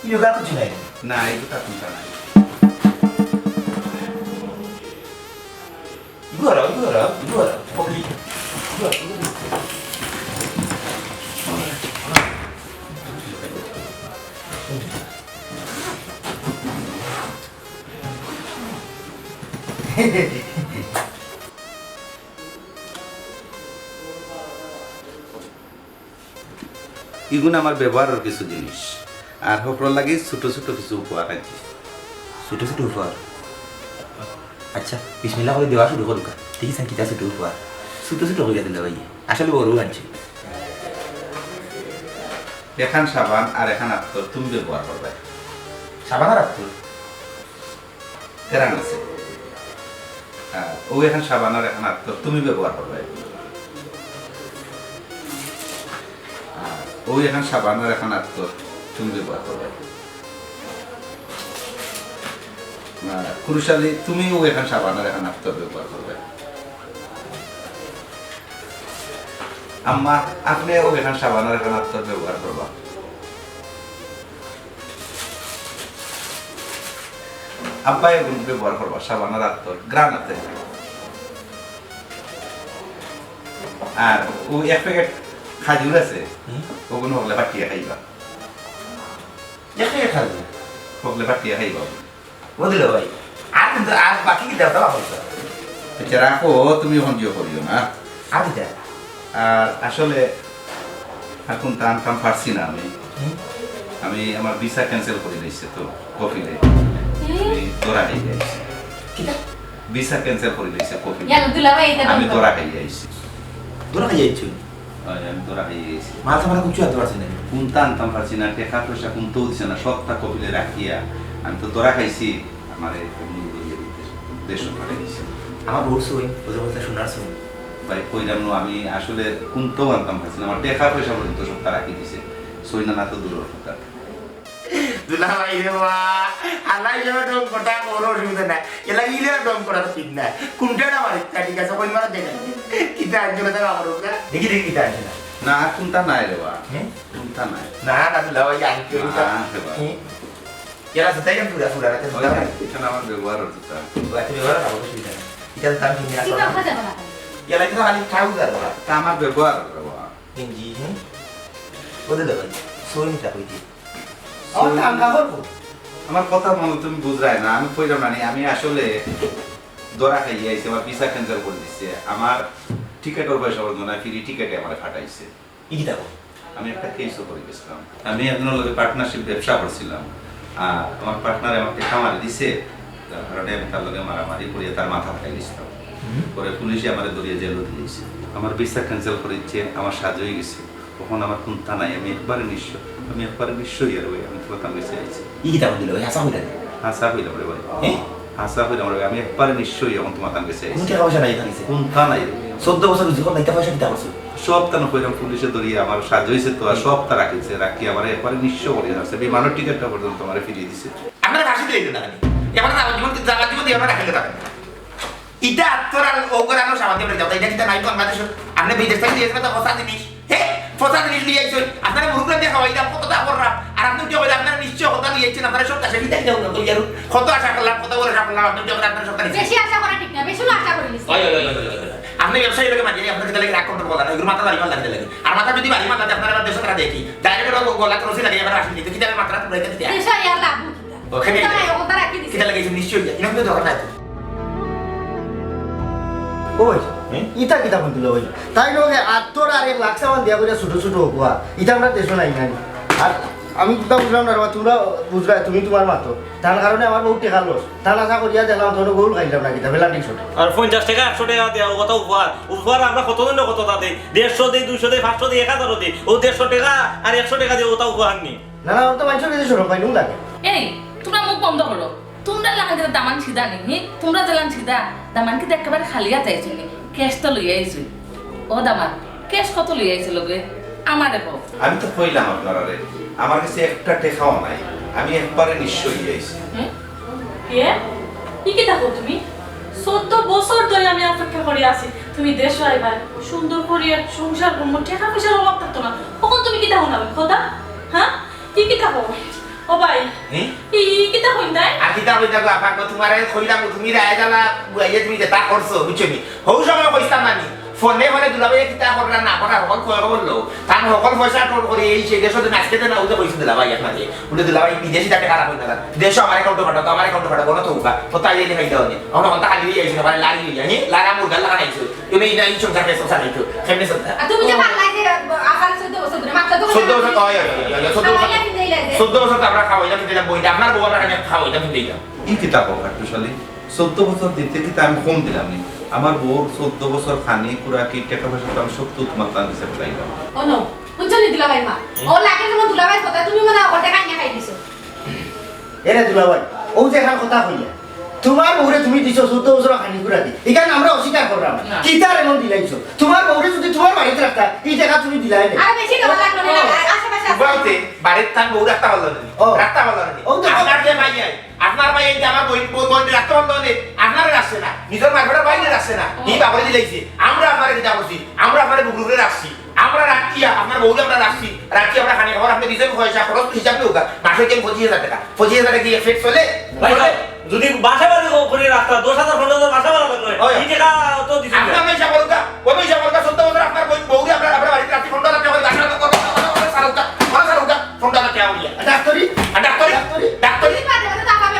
ইনো গান করছি না। না, এই কথা কোনটা নাই। ঘোরাও, ঘোরাও, ঘোরাও, কমলি। ঘোরাও, ঘোরাও। ইগুন আমার ব্যবহারর কিছু জিনিস, আর হকলর লাগি ছোট ছোট কিছু উপহার আনছি। ছোট ছোট উপহার? আচ্ছা, বিসমিল্লাহ করি দেওয়া শুরু করুকা। দেখি চাইন কিতা ছোট উপহার। ছোট ছোট করিয়া দিলা ভাই, আসলে বড় আনছি। এখান সাবান আর এখান আতর তুমি ব্যবহার করবায়। সাবান আর আতর? কেরান আছে। আহ, ও এখান সাবান আর এখান আতর তুমি ব্যবহার করবায়। আহ, ও এখান সাবান আর এখান আতর তুমি ব্যবহার করবায়। আহ, কুরুশালী, তুমিও এখান সাবান আর এখান আতর ব্যবহার করবায়। আম্মা, আপনেও এখান সাবান আর এখান আতর ব্যবহার করবা। আব্বায় এগুন ব্যবহার করবা, সাবান আর আতর, ঘ্রাণ আছে। আর ও এক প্যাকেট খাজুর আছে, হুম। ওগুন হকলে বাটিয়া খাইবা। এক প্যাকেট খাজুর? হকলে বাটিয়া খাইবা। বুঝলে ভাই, আর কিন্তু আর বাকি কিতা দাও বলছো? আচ্ছা, রাখো, তুমি অখন জিও করিও না। আর কিতা? আর আসলে এখন তো আনতাম পারছি না আমি। হুম? আমি আমার ভিসা ক্যান্সেল করি দিয়েছে তো কফিলে। হুম? আমি ধরা খাই আইছি। কিতা? ভিসা ক্যান্সেল করি দিয়েছে কফিলে। ইয়া, দুলা ভাই, এটা আমি বন্ধ করো। ধরা খাই আইছি। ধরা খাই আইছো? অয়, আমি ধরা খাই আইছি। মাল সামান কিচ্ছু আনতে পারছি না। কুন্তা আনতাম পারছি না, টেকা পয়সা কুন্তাও দিছে না, সবতা কফিলে রাখিয়া আমি তো ধরা খাইছি। আমারে এমনি করিয়া দেশ, দেশ পাঠাই দিছে। আমার বউর সই, ওই যে বলতে সোনার সই। ভাই, কইলাম না, আমি আসলে কুন্তাও আনতাম পারছি না, আমার টেকা পয়সা পর্যন্ত সবতা রাখি দিছে। সই না, না তো দূরর কথা। দুলা ভাই রে বা, আল্লাহ ইলে ঢং করতা কোনো অসুবিধা নাই। এলা ইলে ঢং করার ঠিক নাই। কুন্তা না মারি, তা ঠিক আছে, কই মারা দেখে। কিতা আনছো না, তারা আমার ওকে? দেখি, দেখি, কিতা আনছো না। না, আর কুন্তা নাই রে বা। হুম? কুন্তা নাই। না, না, দুলা ভাই, আনছো না। না রে বা। হুম? এলা জুতা কেন পুরা, পুরা রাখে ওই জুতা যে, ভাই? এখানে আমার ব্যবহার হচ্ছে তা। ও, এত ব্যবহার না, অসুবিধা নাই। এটা তো দাম কিনে আসো। কিতা কথা বলা? এলা কিন্তু খালি খাও যাবে। তা আমার ব্যবহার রে বা। গেঞ্জি, হুম? ও দিলা ভাই, সই নিতা কইতে। আমার কাম কাপড় কই? আমার কথা মনে তুমি বুঝরায় না, আমি কইলাম না নি, আমি আসলে ধরা খাইয়া আইছি, আমার ভিসা ক্যান্সেল করি দিছে, আমার টিকেটর পয়সা পর্যন্ত না, ফ্রি টিকেটে আমারে ফাটাইছে। ই কিতা কও? আমি একটা কেসও করি গেছিলাম। আমি একজনর লগে পার্টনারশিপ ব্যবসা করছিলাম, আর আমার পার্টনারে আমারে টেকা মারি দিছে, যার কারণে আমি তার লগে মারামারি করিয়া তার মাথা ফাটাই দিছিলাম। হুম। পরে পুলিশে আমারে ধরিয়া জেলও দিলাইছে। আমার ভিসা ক্যান্সেল করি দিছে, আমার সাজ হয়ে গেছে। অখন আমার কুন্তা নাই, আমি একবারে নিঃস্ব, আমি একবারে নিঃস্ব হইয়া রই, আমি তোমার গেছে আইছি। ই কিতা কইলা ভাই? হাছা কইলা নি? হাছা কইলাম রে ভাই। হ্যাঁ? হাছা কইলাম রে ভাই, আমি একবারে নিঃস্ব হইয়া অখন তোমার গেছে আইছি। কোনো টেকা পয়সা নাই এখানে? কুন্তা নাই রে ভাই। চৌদ্দ বছর রুজি করলা, ইটা পয়সা কিতা করছো? সবতা না কইলাম, পুলিশে ধরিয়া আমার সাজ হইছে তো, আর সবতা রাখিছে, রাখি আমারে একবারে নিঃস্ব করিয়া রাখছে, বিমানর টিকিটটা পর্যন্ত আমারে ফিরিয়ে দিছে। আপনারা ফাঁসি দিলে না কেন? এবার যাওয়ার জীবন, যাওয়ার জীবন দিয়ে আমরা রাখি দিলাম। ইটা আত্মর আর ওগরানো সামান্য বেড়ে যাও। ইটা কিতা নাই বাংলাদেশ? আপনি বিদেশ থেকে দিয়ে যাবেন তো ফসা জিনিস। হে, ফসা জিনিস নিয়ে আইছেন। আপনারা মুরুব্বি দিয়ে খাওয়াই দাম, কতটা করলাম। আর আপনি উঠে বলে আপনারা নিশ্চয় কথা নিয়ে আইছেন, আপনারা সব কাছে বিদায় দেওয়া হলো, ইয়ারু। কত আশা করলাম, কত বড় আশা করলাম, আপনি উঠে বলে আপনারা সব কাছে। বেশি আশা করা ঠিক না, বেশি আশা করে নিছি। ওই, ওই, ওই, ওই, ওই, ওই। আপনি ব্যবসায়ী লোকে মারিয়ে, আপনার কিতা লাগে রাগ করতে বলা না, এগুলো মাথা বাড়ি মারলা কিতা লাগে। আর মাথা যদি বাড়ি মারলা, আপনারা আবার দেশে তারা দেখি। ডাইরেক্ট ওরা গলাত রশি লাগিয়ে আবার আসেন, কিন্তু কিতা মাথা পুরাইতে দিতে? দেশে আর লাভ কি? ও, খেলে কিতা নাই, ওটা রাখি দিছি। কিতা লাগে, নিশ্চয়ই যায়। ইনাম তো দরকার নাই তো। ও ভাই, হ্যাঁ? ইটা কিতা বলছিল ভাই? তাই নগে আত্তর আর এক লাখ সামান দিয়া করে ছোট ছোট হকুয়া। ইটা আমরা দেশো নাই, নাই। আর আমি কিতা বুঝলাম না রে বা, তুমরা বুঝরায়, তুমি তুমার মাতো। তার কারণে আমার বউত টেকা loss। তার আশা করিয়া দেখলাম, তোর গোল খাইলাম না কিতা, বেলা ঠিক ছোট। আর পঞ্চাশ টেকা, একশো টেকা দেও, অটা উপহার। উপহার আমরা কতজনরে কততা দেই, দেড়শো দেই, দুইশো দেই, পাঁচশো দেই, এক হাজারও দেই। অউ দেড়শো টেকা আর একশো টেকা দেও, অটা উপহার নি। না, না, অর তো মানষর গেছে শরম পাইলাম লাগে। এই, তুমরা মুখ বন্ধ করো। তুমরার লাখান কিতা দামান সিধা নি, হি? তুমরা যেলান সিধা, দামান কিতা একেবারে খালি আতে আইছো নি? Cash তো লইয়া আইছো। ও দামান, cash কত লইয়া আইছো লগে? আমারে কও। আমি তো কইলাম আপনারারে, আমার গেছে একটা টেকাও নাই, আমি একবারে নিঃস্ব অইয়া আইছি। হুম? কে? ই কিতা কও তুমি? চৌদ্দ বছর ধরি আমি অপেক্ষা করি আছি, তুমি দেশো আইবায়, সুন্দর করি এক সংসার করমু, টেকা পয়সার অভাব থাকতো না, অখন তুমি কিতা হুনাবে কথা? হ্যাঁ? ই কিতা কও? ও ভাই, হুম? ই, ই কিতা কইন তাই? আর কিতা কইতা গো, আফা গো, তুমারে কইলাম, তুমি রায় জ্বালা বুয়াইয়া তুমি যেতা করছো, বুঝছো নি? হউ সময় কইতাম না নি। ফোনে ফোনে দুলাভাইয়ে কিতা কররা না কররা, হকল খবর লও। তান হকল পয়সা টোর করি এই সেই দেশো দিন আজকে দেন, অউ যে কইছে দুলাভাই আপনারে। বুলে, "দুলাভাই, বিদেশি তাতে খারাপ অইন না, দেশো আমার account-ও পাঠাও, তো আমার account-ও পাঠাও, বলো তো উবা। কোথায় এই দেখাই দাও নি? অখন হকলতা খালি অইয়া আইছে, মানে লারি অইয়া, নি? লারা মুরগার লাখান আইছে।" তুমি এই না, এই সংসার ফেসো চালাইতো। কেমনে চলতা? আর তুমি যে ও। পাল্লায় যে, আ, আফারে চৌদ্দ বছর ধরে, মাত্র তো চৌদ্দ বছর, অয়, অয়, অয়, অয়, চৌদ্দ বছর। খাওয়াইলা কিনতে দিলা যে। চৌদ্দ বছর তো আমরা খাওয়াইলাম, কিনতে দিলাম, বইটা আপনার বউ আমরা খাওয়াইলাম, কিনতে দিলাম। ই কিতা কও, কাট্টুশ আলী? চৌদ্দ বছর দিতে কিতা আমি কম দিলাম নি? আমার বউর চৌদ্দ বছর খানি, খুরাকি, টেকা পয়সা তো আমি সব তো তুমার তান দিছে ফেলাইলাম। ও নো, বুঝছো নি দুলাভাই মা? হুম? ও লাগে যেমন দুলাভাই কথা, তুমি মনে হয় ওটা কাইন্না খাই দিছো। এরে দুলাভাই, অউ যে এখান কথা কইয়া, তুমার বউরে তুমি দিছো চৌদ্দ বছর খানি খুরাকি, ইখান আমরা অস্বীকার কররাম না। না। কিতার এমন দিলাইছো? তুমার বউরে যদি তুমার বাড়িত রাখতা, ই টেকা তুমি দিলায় না। আরে বেশি দেওয়া লাগলো না, ও। আশেপাশে আছে। উবাইতে বাড়িত তান বউ রাখতা পারলো না। ও। রাখতা পারলো না। ও তো আপনার যে মাইয়া, আপনার ভাই এই যে আমার বইন, বইন, বইন রাখতে পারলো না, আপনারে রাখছে না, নিজর মারফেটার ভাইরে রাখছে না, ও। ই বাবারে দিলাইছে। আমরা আপনারে কিতা করছি? আমরা আপনারে বুকুর উপরে রাখছি। আমরা রাখিয়া, আপনার বউরে আমরা রাখছি, রাখি আমরা খানি খাবার, আপনি দিছেন পয়সা, খরচ তো হিসাব নেই হোক, মাসে কেন পঁচিশ হাজার টেকা? পঁচিশ হাজার টেকা কি এক পেট চলে? ভাই, চলে? যদি বাসা বাড়ি করে রাখতা, দশ হাজার, পনেরো হাজার বাসা ভাড়া লাগলো, ওই। ই টেকা তো দিছেন না। আপনার পয়সা করুকা, ওই পয়সা করুকা, চৌদ্দ বছর আপনার বউ, বউরে আমরা, আমরা বাড়িতে রাখছি, পনেরো হাজার টেকা করে বাসা ভাড়া করুকা, সারুকা, সারুকা, পনেরো হাজার টেকা করিয়া। ডাক্তারি? আর ডাক্তারি? ডাক্তারি? ডাক্তারি? ডাক্তারি?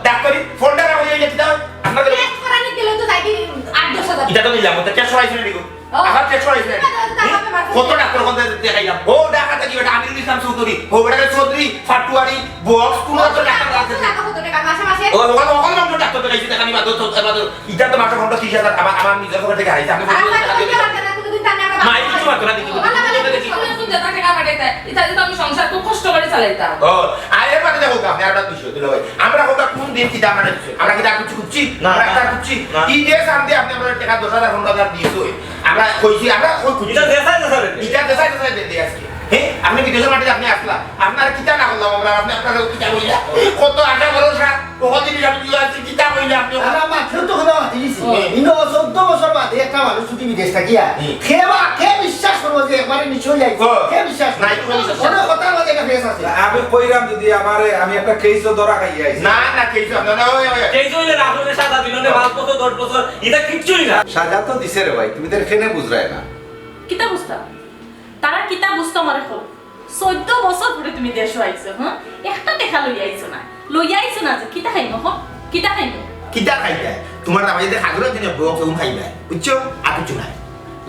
ডাক্তারি? ফোনটা রাখো, এই যে কিতা হয়? আপনার টেস্ট করানি গেলে তো যাই কি আট দশ হাজার। ইটা তো নিলাম, ওটা টেস্ট করাইছি না, দেখো। ও। আবার টেস্ট করাইছি না। ঠিক আছে, তাহলে হুম? আমার কত ডাক্তার কোন দেখাইলাম? ও, ঢাকা থাকি বেটা আমিরুল ইসলাম চৌধুরী, ও বেটা চৌধুরী, ফাটুয়ারি, বক্স, কোন ও, ডাক্তার ডাক্তার আছে? কত টাকা মাসে মাসে? ও, ওখানে, ওখানে আমরা ডাক্তার দেখাইছি, দেখানি বাদ, তো, তো, বাদ। ইটা তো মাসে পনেরো ত্রিশ হাজার, আমার, আমার নিজর পকেট থাকি হারাইছে। আপনি আর বলুন, আমার টাকা তো দিতে পারতেন না, কোনোদিন তার নামে মাই কিছু মাত্র না, দেখি, ও, দেখি, দেখি। আমি সংসার খুব কষ্ট করে চালাইতাম। ও, আর এর বাদে দেখো, আপনি আর একটা বিষয়, দুলাভাই। আমরা কথা কোন দিন কিতা আমরা দিছি? আমরা কিতা কিছু করছি? না, আমরা না, একটা করছি? না। ই দেশ আনতে আপনি আমরা টেকা দশ হাজার, পনেরো হাজার দিয়েছি। আমরা কইছি, আমরা কই করছি? ইটা দেশাই দেশাই দেন। ইটা দেশাই দেশাই দেন দিয়ে আজকে। হ্যাঁ? আপনি বিদেশের মাটিতে আপনি আসলা। আপনার কিতা না করলাম আমরা? আপনি আপনার কিতা কইলা? কত আশা ভরসা, কত জিনিস আমি দিয়ে আছি, কিতা কইলা আপনি? আমরা মাত্র তো কথা মাতি দিছি। হুম। ইনো চৌদ্দ বছর বাদে একটা মানুষ যদি বিদেশ থাকিয়া, হুম। কে বা কে বিশ্বাস করবো যে একবারে নিচে যাই? ও। কে বিশ্বাস করবো? নাই, তুমি বিশ্বাস করো। ওনার কথার মাঝে একটা ফেস আছে। আমি কইরাম যদি আমারে, আমি একটা কেসও ধরা খাইয়া আইছি। না, না, কেসও না, না, ওই, ওই। কেসও হইলে রাহুলের সাজা দিল না, পাঁচ বছর, দশ বছর, এটা কিচ্ছুই না। সাজা তো দিছে রে ভাই, তুমি তো এখানে বুঝরায় না। কিতা বুঝতাম? তারা কিতা বুঝতো আমারে কও? চৌদ্দ বছর পরে তুমি দেশো আইছো, হ্যাঁ? একটা টেকা লইয়া আইছো না। লইয়া আইছো না যে, কিতা খাইমু, কও? কিতা খাইমু? কিতা খাইবায়? তোমার দামাইদে খাজুরা দিনে বউ কেউ খাইবায়, বুঝছো? আর কিছু নাই।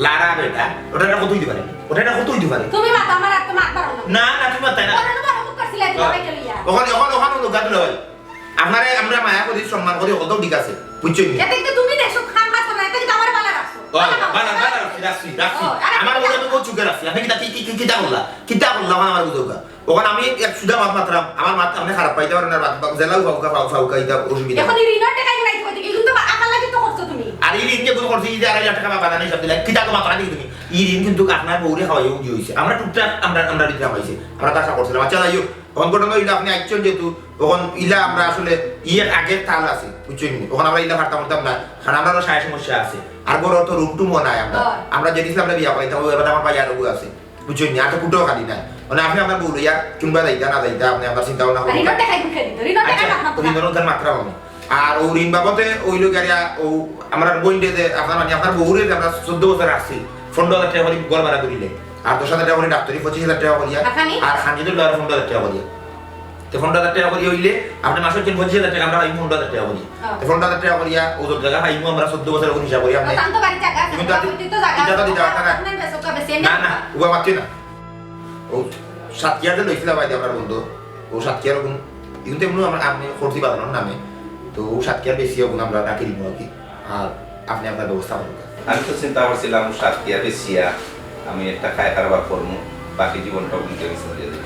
লারা বেটা, ওটা না কতই দিতে পারে? ওটা না কতই দিতে পারে? তুমি মাথা আমার আর তো মাত পারো না। না, না, তুমি মাথায় না। ওরা তো বড় মুখ করছিলে, দিলে ও। বাইকে লইয়া। ওখানে, ওখানে, ওখানে লোক গাদুলো হয়। আপনারে আমরা মায়া করি, সম্মান করি, কত ঠিক আছে, বুঝছো নি? এতে তো তুমি দেখছো, খাম খাচ্ছ না, এতে কিন্তু আমারে বালা রাখছো। ও, বালা, বালা, বালা রাখছি, রাখছি, রাখছি। ও, আরে আমার কিতা? বউরে আমি বহুত সুখে রাখছি। আপনি কিতা, কি, কি, কি, কিতা করলা? কিতা করলা? ওখানে আমার বুঝো গা। ওখানে আমি এক সুদা মাত মাতরাম, আমার মাত আপনি খারাপ পাইতা পারেন, আর বাদ, বাদ, জেলাও ফাউকা, ফাউ-, ফাউকা, ইটা অসুবিধা। এখন এই ঋণর টাকা এগুলাই তো করতে, কিন্তু আমার লাগি তো করছো তুমি। আর এই ঋণ যে কোনো করছি, এই যে আড়াই লাখ টাকা বাবা জানে সব দিলাই, কিতা তো মাতরা দিকে তুমি। এই ঋণ কিন্তু আপনার বউরে খাওয়াইয়া উঠি হইছে। আমরা টুকটাক আমরা, আমরা দিতে খাওয়াইছে। আমরা তো আশা করছিলাম। আচ্ছা, যাই হোক, এখন ঘটনা হইলো আপনি আইচ্ছেন যেহেতু, তখন ইলা আমরা আসলে ইয়ের আগের তাল আছে, বুঝছেন নি? তখন আমরা ইলা পারতাম পারতাম না, কারণ আমরারও সায় সমস্যা আছে। আর বড় তো রুম টুমও নাই আমরা। হয়। আমরা যে দিছিলাম আমরা বিয়া করাইতাম, ওই এবার আমার ভাই আর ওগু আছে, বুঝছেন নি? আর তো কুটাও খালি নাই। মানে আপনি আপনার বউ লইয়া কোনবা যাইতা না যাইতা, আপনি আপনার চিন্তা ভাবনা আর করুন। ঋণর টাকা এগুলো খেয়ে দিত, ঋণর টাকা আচ্ছা, মাত মাত ঋণর না। ঋণর মাত্রা কমে। আর ও ঋণ বাবদে ওই লোক আর ইয়া, ও আমরা বোন দে, আপনার মানে আপনার বউরে যে আমরা চৌদ্দ বছর রাখছি, পনেরো হাজার টাকা করে ঘর ভাড়া করিলে। আর দশ হাজার টাকা করে ডাক্তারি, পঁচিশ হাজার টাকা করিয়া। আর খানি? আর খানি তো লয় পনেরো হাজার টাকা করিয়া। তো পনেরো হাজার টাকা করিয়া হইলে, আপনি মাসে হচ্ছেন পঁচিশ হাজার টাকা, আমরা পাইমু পনেরো হাজার টাকা করিয়া। হ্যাঁ। তো পনেরো হাজার টাকা করিয়া, ও যত জায়গা পাইমু আমরা চৌদ্দ বছর এখন হিসাব করি, আপনি ও, তান তো বাড়ি জায়গা আছে, কিন্তু আপনি আপনি তো জায়গা এটা তো আছে, দিতে পারতেন না। আপনার বেশ ওকে বেশি এমনি না, না, কথা। উবা মাতছে না। ও, সাতক্ষীরা যে লইছিলা ভাই, আমরা বন্ধু, ও সাতক্ষীরা ওগুন, এগুন তো এমনি আমরা, আমি করছি বাজানোর নামে, তো ও সাতক্ষীরা বেশি ওগুন আমরা রাখি দিব আর কি। আর আপনি আপনার ব্যবস্থা করুন। আমি তো চিন্তা করছিলাম সাতক্ষীরা বেশিয়া আমি একটা খায় কারবার করবো, বাকি জীবনটা ওগুনকে আমি চলে যাই।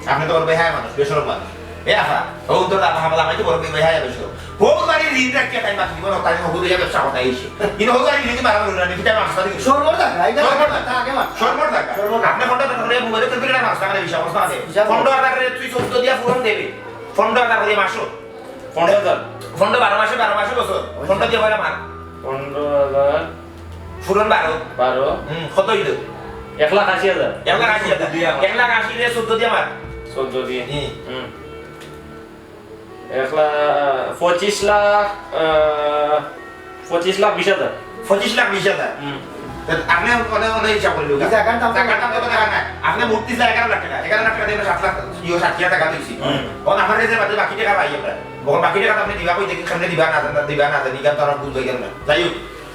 আপনি তো বলবে, "হ্যাঁ মানুষ, বেশরম মানুষ।" এ আফা, ও তো দাদা হামলা, আমি তো বলবে, "ভাই, হ্যাঁ বেশরম।" হউর বাড়ির ঋণ রাখিয়া তাই বাকি জীবন তাই হবু দিয়া ব্যবসা করতে আইছে। কিন্তু হউর বাড়ির ঋণ মারা হলো না, দেখি তাই মাছ ধরে। সর্বর দেখা, এই সর্বর দেখা। আগে মাছ। সর্বর দেখা। সর্বর দেখা। আপনি কোনটা ধরে মোবাইলে তো বিরাট মাছ লাগালে বিশ অবস্থা আছে। বিশ অবস্থা। পনেরো হাজার রে তুই চোদ্দ দিয়া পূরণ দেবে। পনেরো হাজার করে মাসো। পনেরো হাজার। পনেরো বারো মাসে, বারো মাসে বছর। পনেরো দিয়া পয়লা মার। পনেরো হাজার। পূরণ বারো। বারো। হুম, কত হইল? এক লাখ আশি হাজার। এক লাখ আশি হাজার। চোদ্দ দিয়া মার। এক লাখ আশি রে চোদ্দ দিয়া মার। চোদ্দ দিয়ে। হুম। হুম। এক লাখ, পঁচিশ লাখ, আহ, পঁচিশ লাখ বিশ হাজার। পঁচিশ লাখ বিশ হাজার। হুম। তো আপনি ওখানে, ওখানে হিসাব করে দিন। জাকাত দাম জাকাত দাম কত টাকা নাই? আপনি মুক্তি চাই এগারো লাখ টাকা। এগারো লাখ টাকা দিয়ে আমরা সাত লাখ, ইয়ো, সাত হাজার টাকা দিয়েছি। হুম। এখন আমার কাছে বাকি, বাকি টাকা পাই আমরা। এখন বাকি টাকা তো আপনি দিবা কই, দেখি সামনে দিবা না, দিবা না, দিবা তো আমার বুঝ হয়ে গেল না। যাই হোক,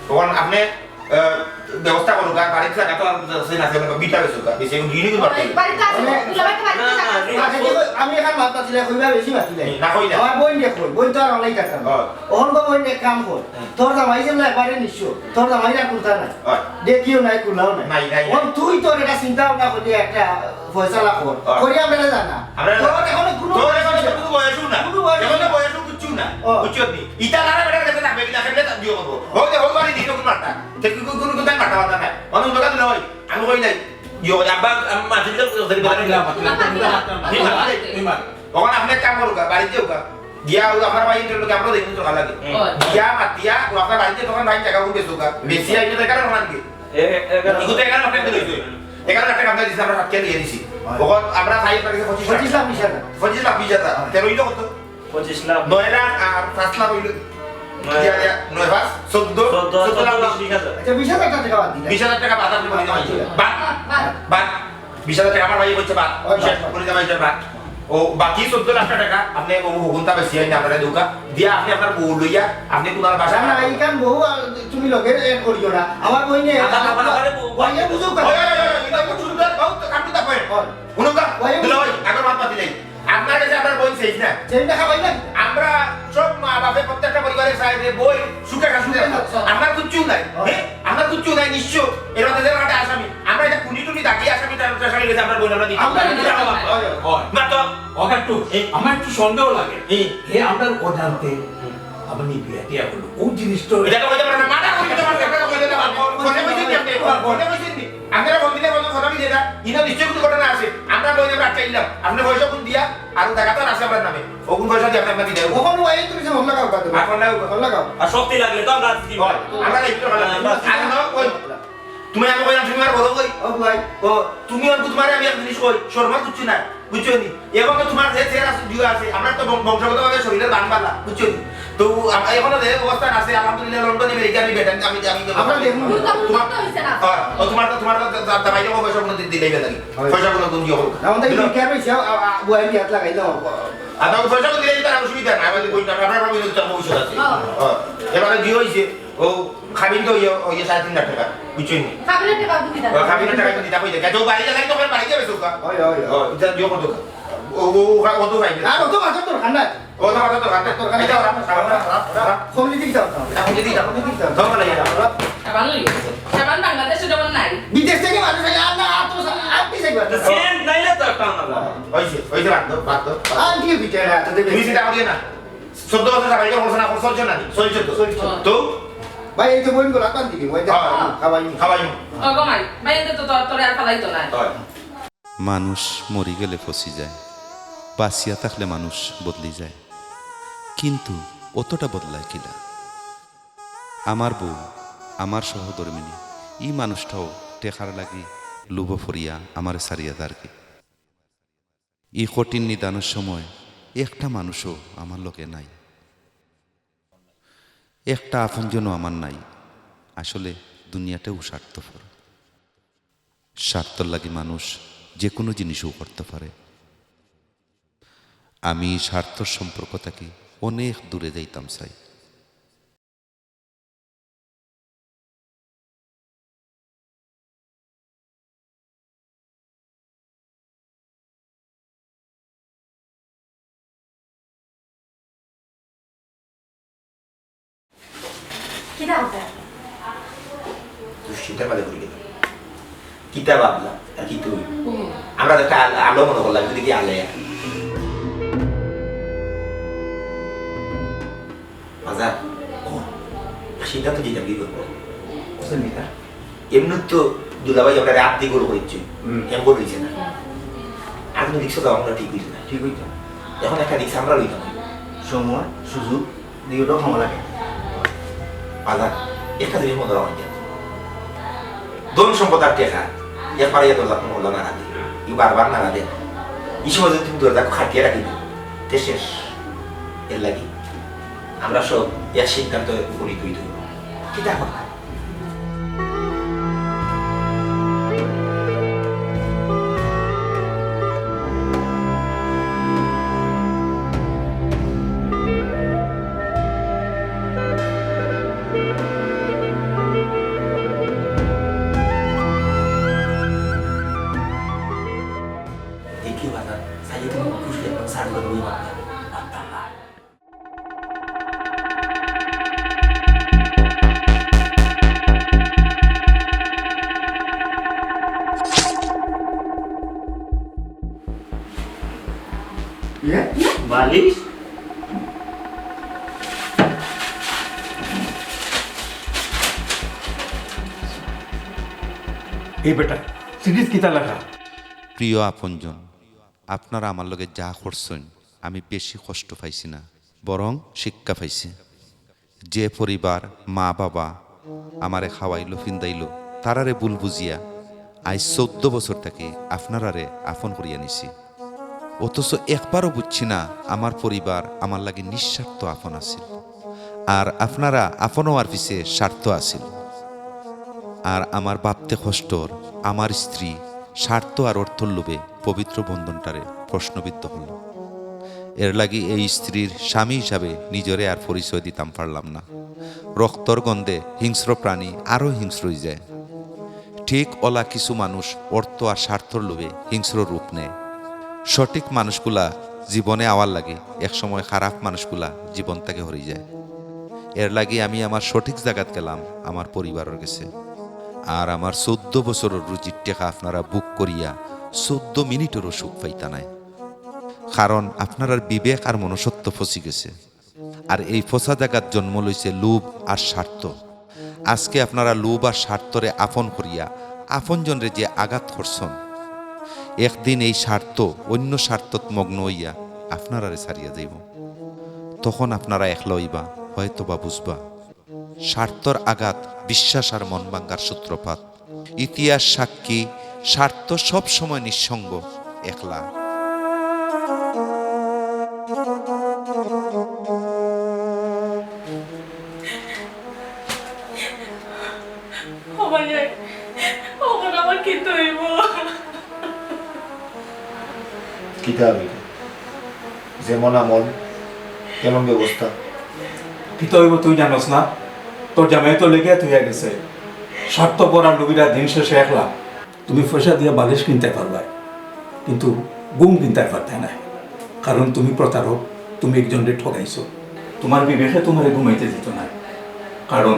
তখন আপনি, আহ, ব্যবস্থা করুক, আর বাড়িতে থাকা তো আর সেই না, সেই বিটা বেসুক, আর বেশি এখন ঋণই করতে পারবে না। বাড়িতে আছে, দুলাভাই তো বাড়িতে না, না, থাকে। না, না, আমি এখন মাত মাতিলে কইবা বেশি মাতিলে। না, কই না। আমার বোন দেখো, বোন তো আর অনলাইন থাকতাম না। হ্যাঁ। অহন গো বোন এক কাম কর। হুম। তোর জামাই যেমন একবারে নিঃস্ব, তোর জামাই না কুর্তা নাই। হ্যাঁ। দেখিও নাই, কুলাও নাই। নাই, নাই, নাই। অহন তুই তোর এটা চিন্তা ভাবনা করলি একটা ফয়সালা কর। হ্যাঁ। করি আমরা জানা। আমরা তোর এখনো কোনো তোর এখনো তো কোনো বয়সও না। কোনো বয়সও এখনো না। বয়সও কিচ্ছু না। ও। বুঝছো নি? ইটা লারা বেটার কাছে থাকবে, কিনা সেটা তার বিয়ে করবো। হো দে, হো বাড়ি দিন, কোন মারটা। তে কি কোনো, কোনো কোথায় মারটা মারটা নাই। মানুষ লোকা দিলে হয়। আমি কই নাই। ইয়ে, আব্বা, আমি মাতিলে তো ধরি বেলা মাতিলা, মাতিলা, মাতিলা, মাতিলা, মাতিলা। তুই মার। তখন আপনি এক কাম করুক, বাড়িতে হোক। গিয়া ও আপনার ভাই ইন্টারভিউ আমরা দেখুন তো ভালো লাগে। হুম। গিয়া মাতিয়া, ও আপনার বাড়িতে তখন ভাই টাকা উঠবে সোকা। বেশি আইলে তো এগারো ওখান দিয়ে। এ, এ, এগারো। এগুলো তো এগারো লাখ টাকা দিলে হইতো। এগারো লাখ টাকা আমরা দিছি, আমরা সাতকে দিয়ে দিছি। হয়। তখন আমরা ভাই আপনার কাছে পঁচিশ লাখ। পঁচিশ লাখ বিশ হাজার। পঁচিশ লাখ বিশ হাজার। তেরো হইলো কত? পঁচিশ লাখ। নয় লাখ আর পাঁচ লাখ হইল। নয়। ইয়া, ইয়া, নয় পাঁচ, চোদ্দ, চোদ্দ, চোদ্দ লাখ চোদ্দ বিশ। বিশ হাজার। আচ্ছা, বিশ হাজার টাকা বাদ দিন। বিশ হাজার টাকা বাদ আপনি বলে দিতে পারছেন। বাদ। বাদ। বাদ। বিশ হাজার টাকা আমার ভাই বলছে বাদ। ও, বাদ, বিশ হাজার বাদ। করে দিতে পারছেন বাদ। ও, বাকি চোদ্দ লাখ টাকা আপনি ও হুকুমটা বেশি হয় না, আপনারা দোকা দিয়া আপনি আপনার বউ লইয়া আপনি কোন বাসা না, না, এইখান বউ আর তুমি লগে এড করিও না। আমার বই নিয়ে আদা খাবার আরে বউ। বইয়ে বুঝুক। ওই, ওই, ওই, ওই, এটা খুব সুন্দর, বহুত কাম তো হয়। হয়। হুনুকা, ওই, দুলা ভাই, আগর মাত মাতি নাই। আপনার কাছে আপনার বই শেষ না। শেষ না, খাবাই না। আমরা সব মা বাপে প্রত্যেকটা পরিবারের সাইডে বই সুখে থাকুক। সুখে থাকুক। আপনার কিচ্ছু নাই। হ্যাঁ। হ্যাঁ? আপনার কিচ্ছু নাই, নিশ্চয়। এর মধ্যে যারা একটা আসামি। আমরা এটা খুনি টুনি ডাকি আসামি, তার আসামি গেছে আপনার বই আমরা দিই। আমরা দিই। হয়, হয়। না তো। ওকে একটু, এই আমার একটু সন্দেহ লাগে। এই। হে আমরা অজান্তে হুম। আপনি বিয়া টিয়া করলো। কোন জিনিসটা এটা তো হইতে পারে না। মানা করি দিতে পারে, এটা তো হইতে পারে না। ফোনে কইছেন নি আপনি? ফোনে কইছেন নি? আপনারা ফোন দিলে বলুন, ফোন আমি দিয়ে দেন। ইনো নিশ্চয় কোনো ঘটনা আছে। আমরা বই আমরা আটকাইলাম। আপনি পয়সা কোন দিয়া? আর জায়গা তো আছে আপনার নামে। ওগুন পয়সা দিয়ে আপনি আপনার বিদায়। ওখানে ওই তুমি যে ফোন লাগাও, বাদ দেবো। আর ফোন লাগাও। ফোন লাগাও। আর শক্তি লাগলে তো আমরা আছি। হয়। আমরা এই তো ভালো। হ্যাঁ, বাস। আর না, ওই তুমি আমি কইলাম, তুমি আর বলো কই? ও ভাই। ও, তুমি আর তোমারে আমি এক জিনিস কই, শর্মা কিচ্ছু নাই, বুঝছো নি? এবং তো তোমার যে চেহারা ভিডিও আছে, আমরা তো বং-, বংশগতভাবে শরীরের বান বালা, বুঝছো নি? তো আম-, এখনো যে অবস্থান আছে, আলহামদুলিল্লাহ, লন্ডন, আমেরিকা, আমি বেটান, আমি, আমি আমরা দেখুন। তোমার, হ্যাঁ, ও তোমার তো, তোমার তো যা-, যা-, জামাই যখন পয়সা কোনো দিন দিলেই বেটানি। হয়। পয়সা কোনো গুণ দিয়ে হোক। আমাদের বুঝলো? বিকার হয়েছে, আ-, আ-, বয়ান দিয়ে হাত লাগাই দাও। আর তখন পয়সা দিলে তার অসুবিধা নাই, আমাদের বই, আমরা, আমরা বই দিতাম, ভবিষ্যৎ আছে। হ্যাঁ। হ্যাঁ। এবারে জিও হইছে। ও খাবিন তো ইয়ে, ওই যে সাড়ে তিন লাখ টাকা, বুঝছো নি? খাবিনের টাকা দিতে ও খাবিনের টাকা দিতে কই যায়? কেউ বাড়ি গেলে তো ওখানে বাড়ি যাবে তো কা? ওই, ওই, ওই। ও, এটা জিও কত কা? ও, ও, ও, ও তো ভাই। আর অত মাথার দরকার নাই। ও তো মাথার দরকার নাই। দরকার নাই। এটা ওরা, ওরা, ওরা, ওরা। কমিউনিটি যাও, যাও। এটা কমিউনিটি যাও। কমিউনিটি যাও। ধর্ম লাগে এটা। সাবান লই গেছে। সাবান বাংলাদেশে যেমন নাই। বিদেশ থেকে মানুষ আইলে আর না, আর তো সা-, আর কি চাইবা? সেন্ট নাইলে তো একটা আলাদা। হইছে, হইছে, বাদ দাও, বাদ দাও, বাদ দাও। আর কি বিচার আছে? তুমি চিন্তা করিও না। চোদ্দ বছর চাকরি করে করছে না, চলছে না, চলছে তো। চলছে। তো? ভাই, এই যে বইন গুলো, আকান দিবি, ওই যে হ্যাঁ। খাবাই। খাবাই। ও গো মাই, ভাই, এতে তো তোর, তোরে আর ফালাইতো না। হয়। মানুষ মরি গেলে পচি যায়, বাঁচিয়া থাকলে মানুষ বদলি যায়। কিন্তু অতটা বদলায় কিলা? আমার বউ, আমার সহধর্মিনী, ই মানুষটাও টেকার লাগি লোভ পড়িয়া আমারে ছাড়িয়া যারগি। ই কঠিন নিদানর সময় একটা মানুষও আমার লগে নাই, একটা আপনজনও আমার নাই। আসলে দুনিয়াটাও স্বার্থপর। স্বার্থর লাগি মানুষ যে কোনো জিনিসও করতে পারে। আমি স্বার্থর সম্পর্ক থাকি অনেক দূরে যাইতাম চাই। কিতা কথা? দুশ্চিন্তার মাঝে পড়ি গেলাম। কিতা ভাবলাম আর কিতা অইলো? হুম। আমরা তো একটা আল-, আলো মনে করলাম, কিন্তু দেখি আলে। বাজার, ও, সিদ্ধান্ত দিতাম কি করবো? বুঝলেন কিতা? এমনি তো দুলাভাই আমরা রাত দিয়ে গোল করেছি, হুম। এমন রয়েছে না। আর কোনো রিক্সা তো আমরা ঠিক হইছে না। ঠিক হইছে না। এখন একটা রিক্সা আমরা লইতাম। সময়, সুযোগ, দুইটাও সময় লাগে। বাজার, একটা জিনিস মনে রাখা যায়। ধন সম্পদ আর টেকা, একবারে ইয়া দরজা কোনো হলো না রাখে। ই বারবার না রাখে। এই সময় যদি তুমি দরজা খাটিয়ে রাখি দিও, তে শেষ। এর লাগি আমরা সব এক সিদ্ধান্ত উপনীত হইতে হইব। কিতা কথা? দেখি বাজার, সাইয়ে তুমি খুশি একদম সার্ভ করে ওই মাত্র। ইয়ে? বালিশ? এই বেটা, সিরিজ কিতা লেখা? প্রিয় আপনজন, আপনারা আমার লগে যা করছইন, আমি বেশি কষ্ট পাইছি না, বরং শিক্ষা পাইছি। যে পরিবার, মা-বাবা আমারে খাওয়াইলো, ফিন্দাইলো, তারারে ভুল বুঝিয়া আইজ চৌদ্দ বছর থাকি আপনারারে আপন করিয়া নিছি। অথচ একবারও বুঝছি না আমার পরিবার আমার লাগি নিঃস্বার্থ আপন আছিল। আর আপনারা আপন অওয়ার পিছে স্বার্থ আছিল। আর আমার ভাবতে কষ্ট অর, আমার স্ত্রী স্বার্থ আর অর্থর লোভে পবিত্র বন্ধনটারে প্রশ্নবিদ্ধ করল। এর লাগি এই স্ত্রীর স্বামী হিসাবে নিজরে আর পরিচয় দিতাম পারলাম না। রক্তর গন্ধে হিংস্র প্রাণী আরো হিংস্র অইযায়। ঠিক অলা কিছু মানুষ অর্থ আর স্বার্থর লোভে হিংস্র রূপ নেয়। সঠিক মানুষগুলা জীবনে আওয়ার লাগি একসময় খারাপ মানুষগুলা জীবন থাকি হরিযায়। এর লাগি আমি আমার সঠিক জাগাত গেলাম, আমার পরিবারর গেছে। আর আমার চৌদ্দ বছরর রুজির টেকা আপনারা ভোগ করিয়া চৌদ্দ মিনিটরও সুখ পাইতা নায়, কারণ আপনারার বিবেক আর মনুষ্যত্ব ফসি গেছে। আর এই ফসা জাগাত জন্ম লইছে লোভ আর স্বার্থ। আজকে আপনারা লোভ আর স্বার্থরে আপন করিয়া আপনজনরে যে আঘাত করছন, একদিন এই স্বার্থ অন্য স্বার্থত মগ্ন অইয়া আপনারারে ছাড়িয়া যাইব। তখন আপনারা একলা অইবা, হয়তো বা বুঝবা। স্বার্থর আঘাত বিশ্বাস আর মন ভাঙ্গার সূত্রপাত। ইতিহাস সাক্ষী, স্বার্থ সব সময় নিঃসঙ্গ, একলা। ও ভাই, এখন আমার কিতা অইব? কিতা অইব? যেমন আমল, তেমন ব্যবস্থা। কিতা অইব তুই জানোস না? তোর জামাই তো লেগে তুই গেছে। স্বার্থপর আর লোভীরা দিন শেষে একলা। তুমি পয়সা দিয়া বালিশ কিনতে পারবায়, কিন্তু ঘুম কিনতে পারতে নায়, কারণ তুমি প্রতারক, তুমি একজনরে ঠগাইছো। তোমার বিবেকে তোমারে ঘুমাইতে দিত নায়, কারণ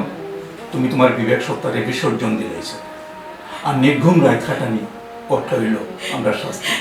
তুমি তোমার বিবেক সত্তারে বিসর্জন দিলাইছো। আর নির্ঘুম রাত কাটানি অর্থ অইল আমরা শাস্তি।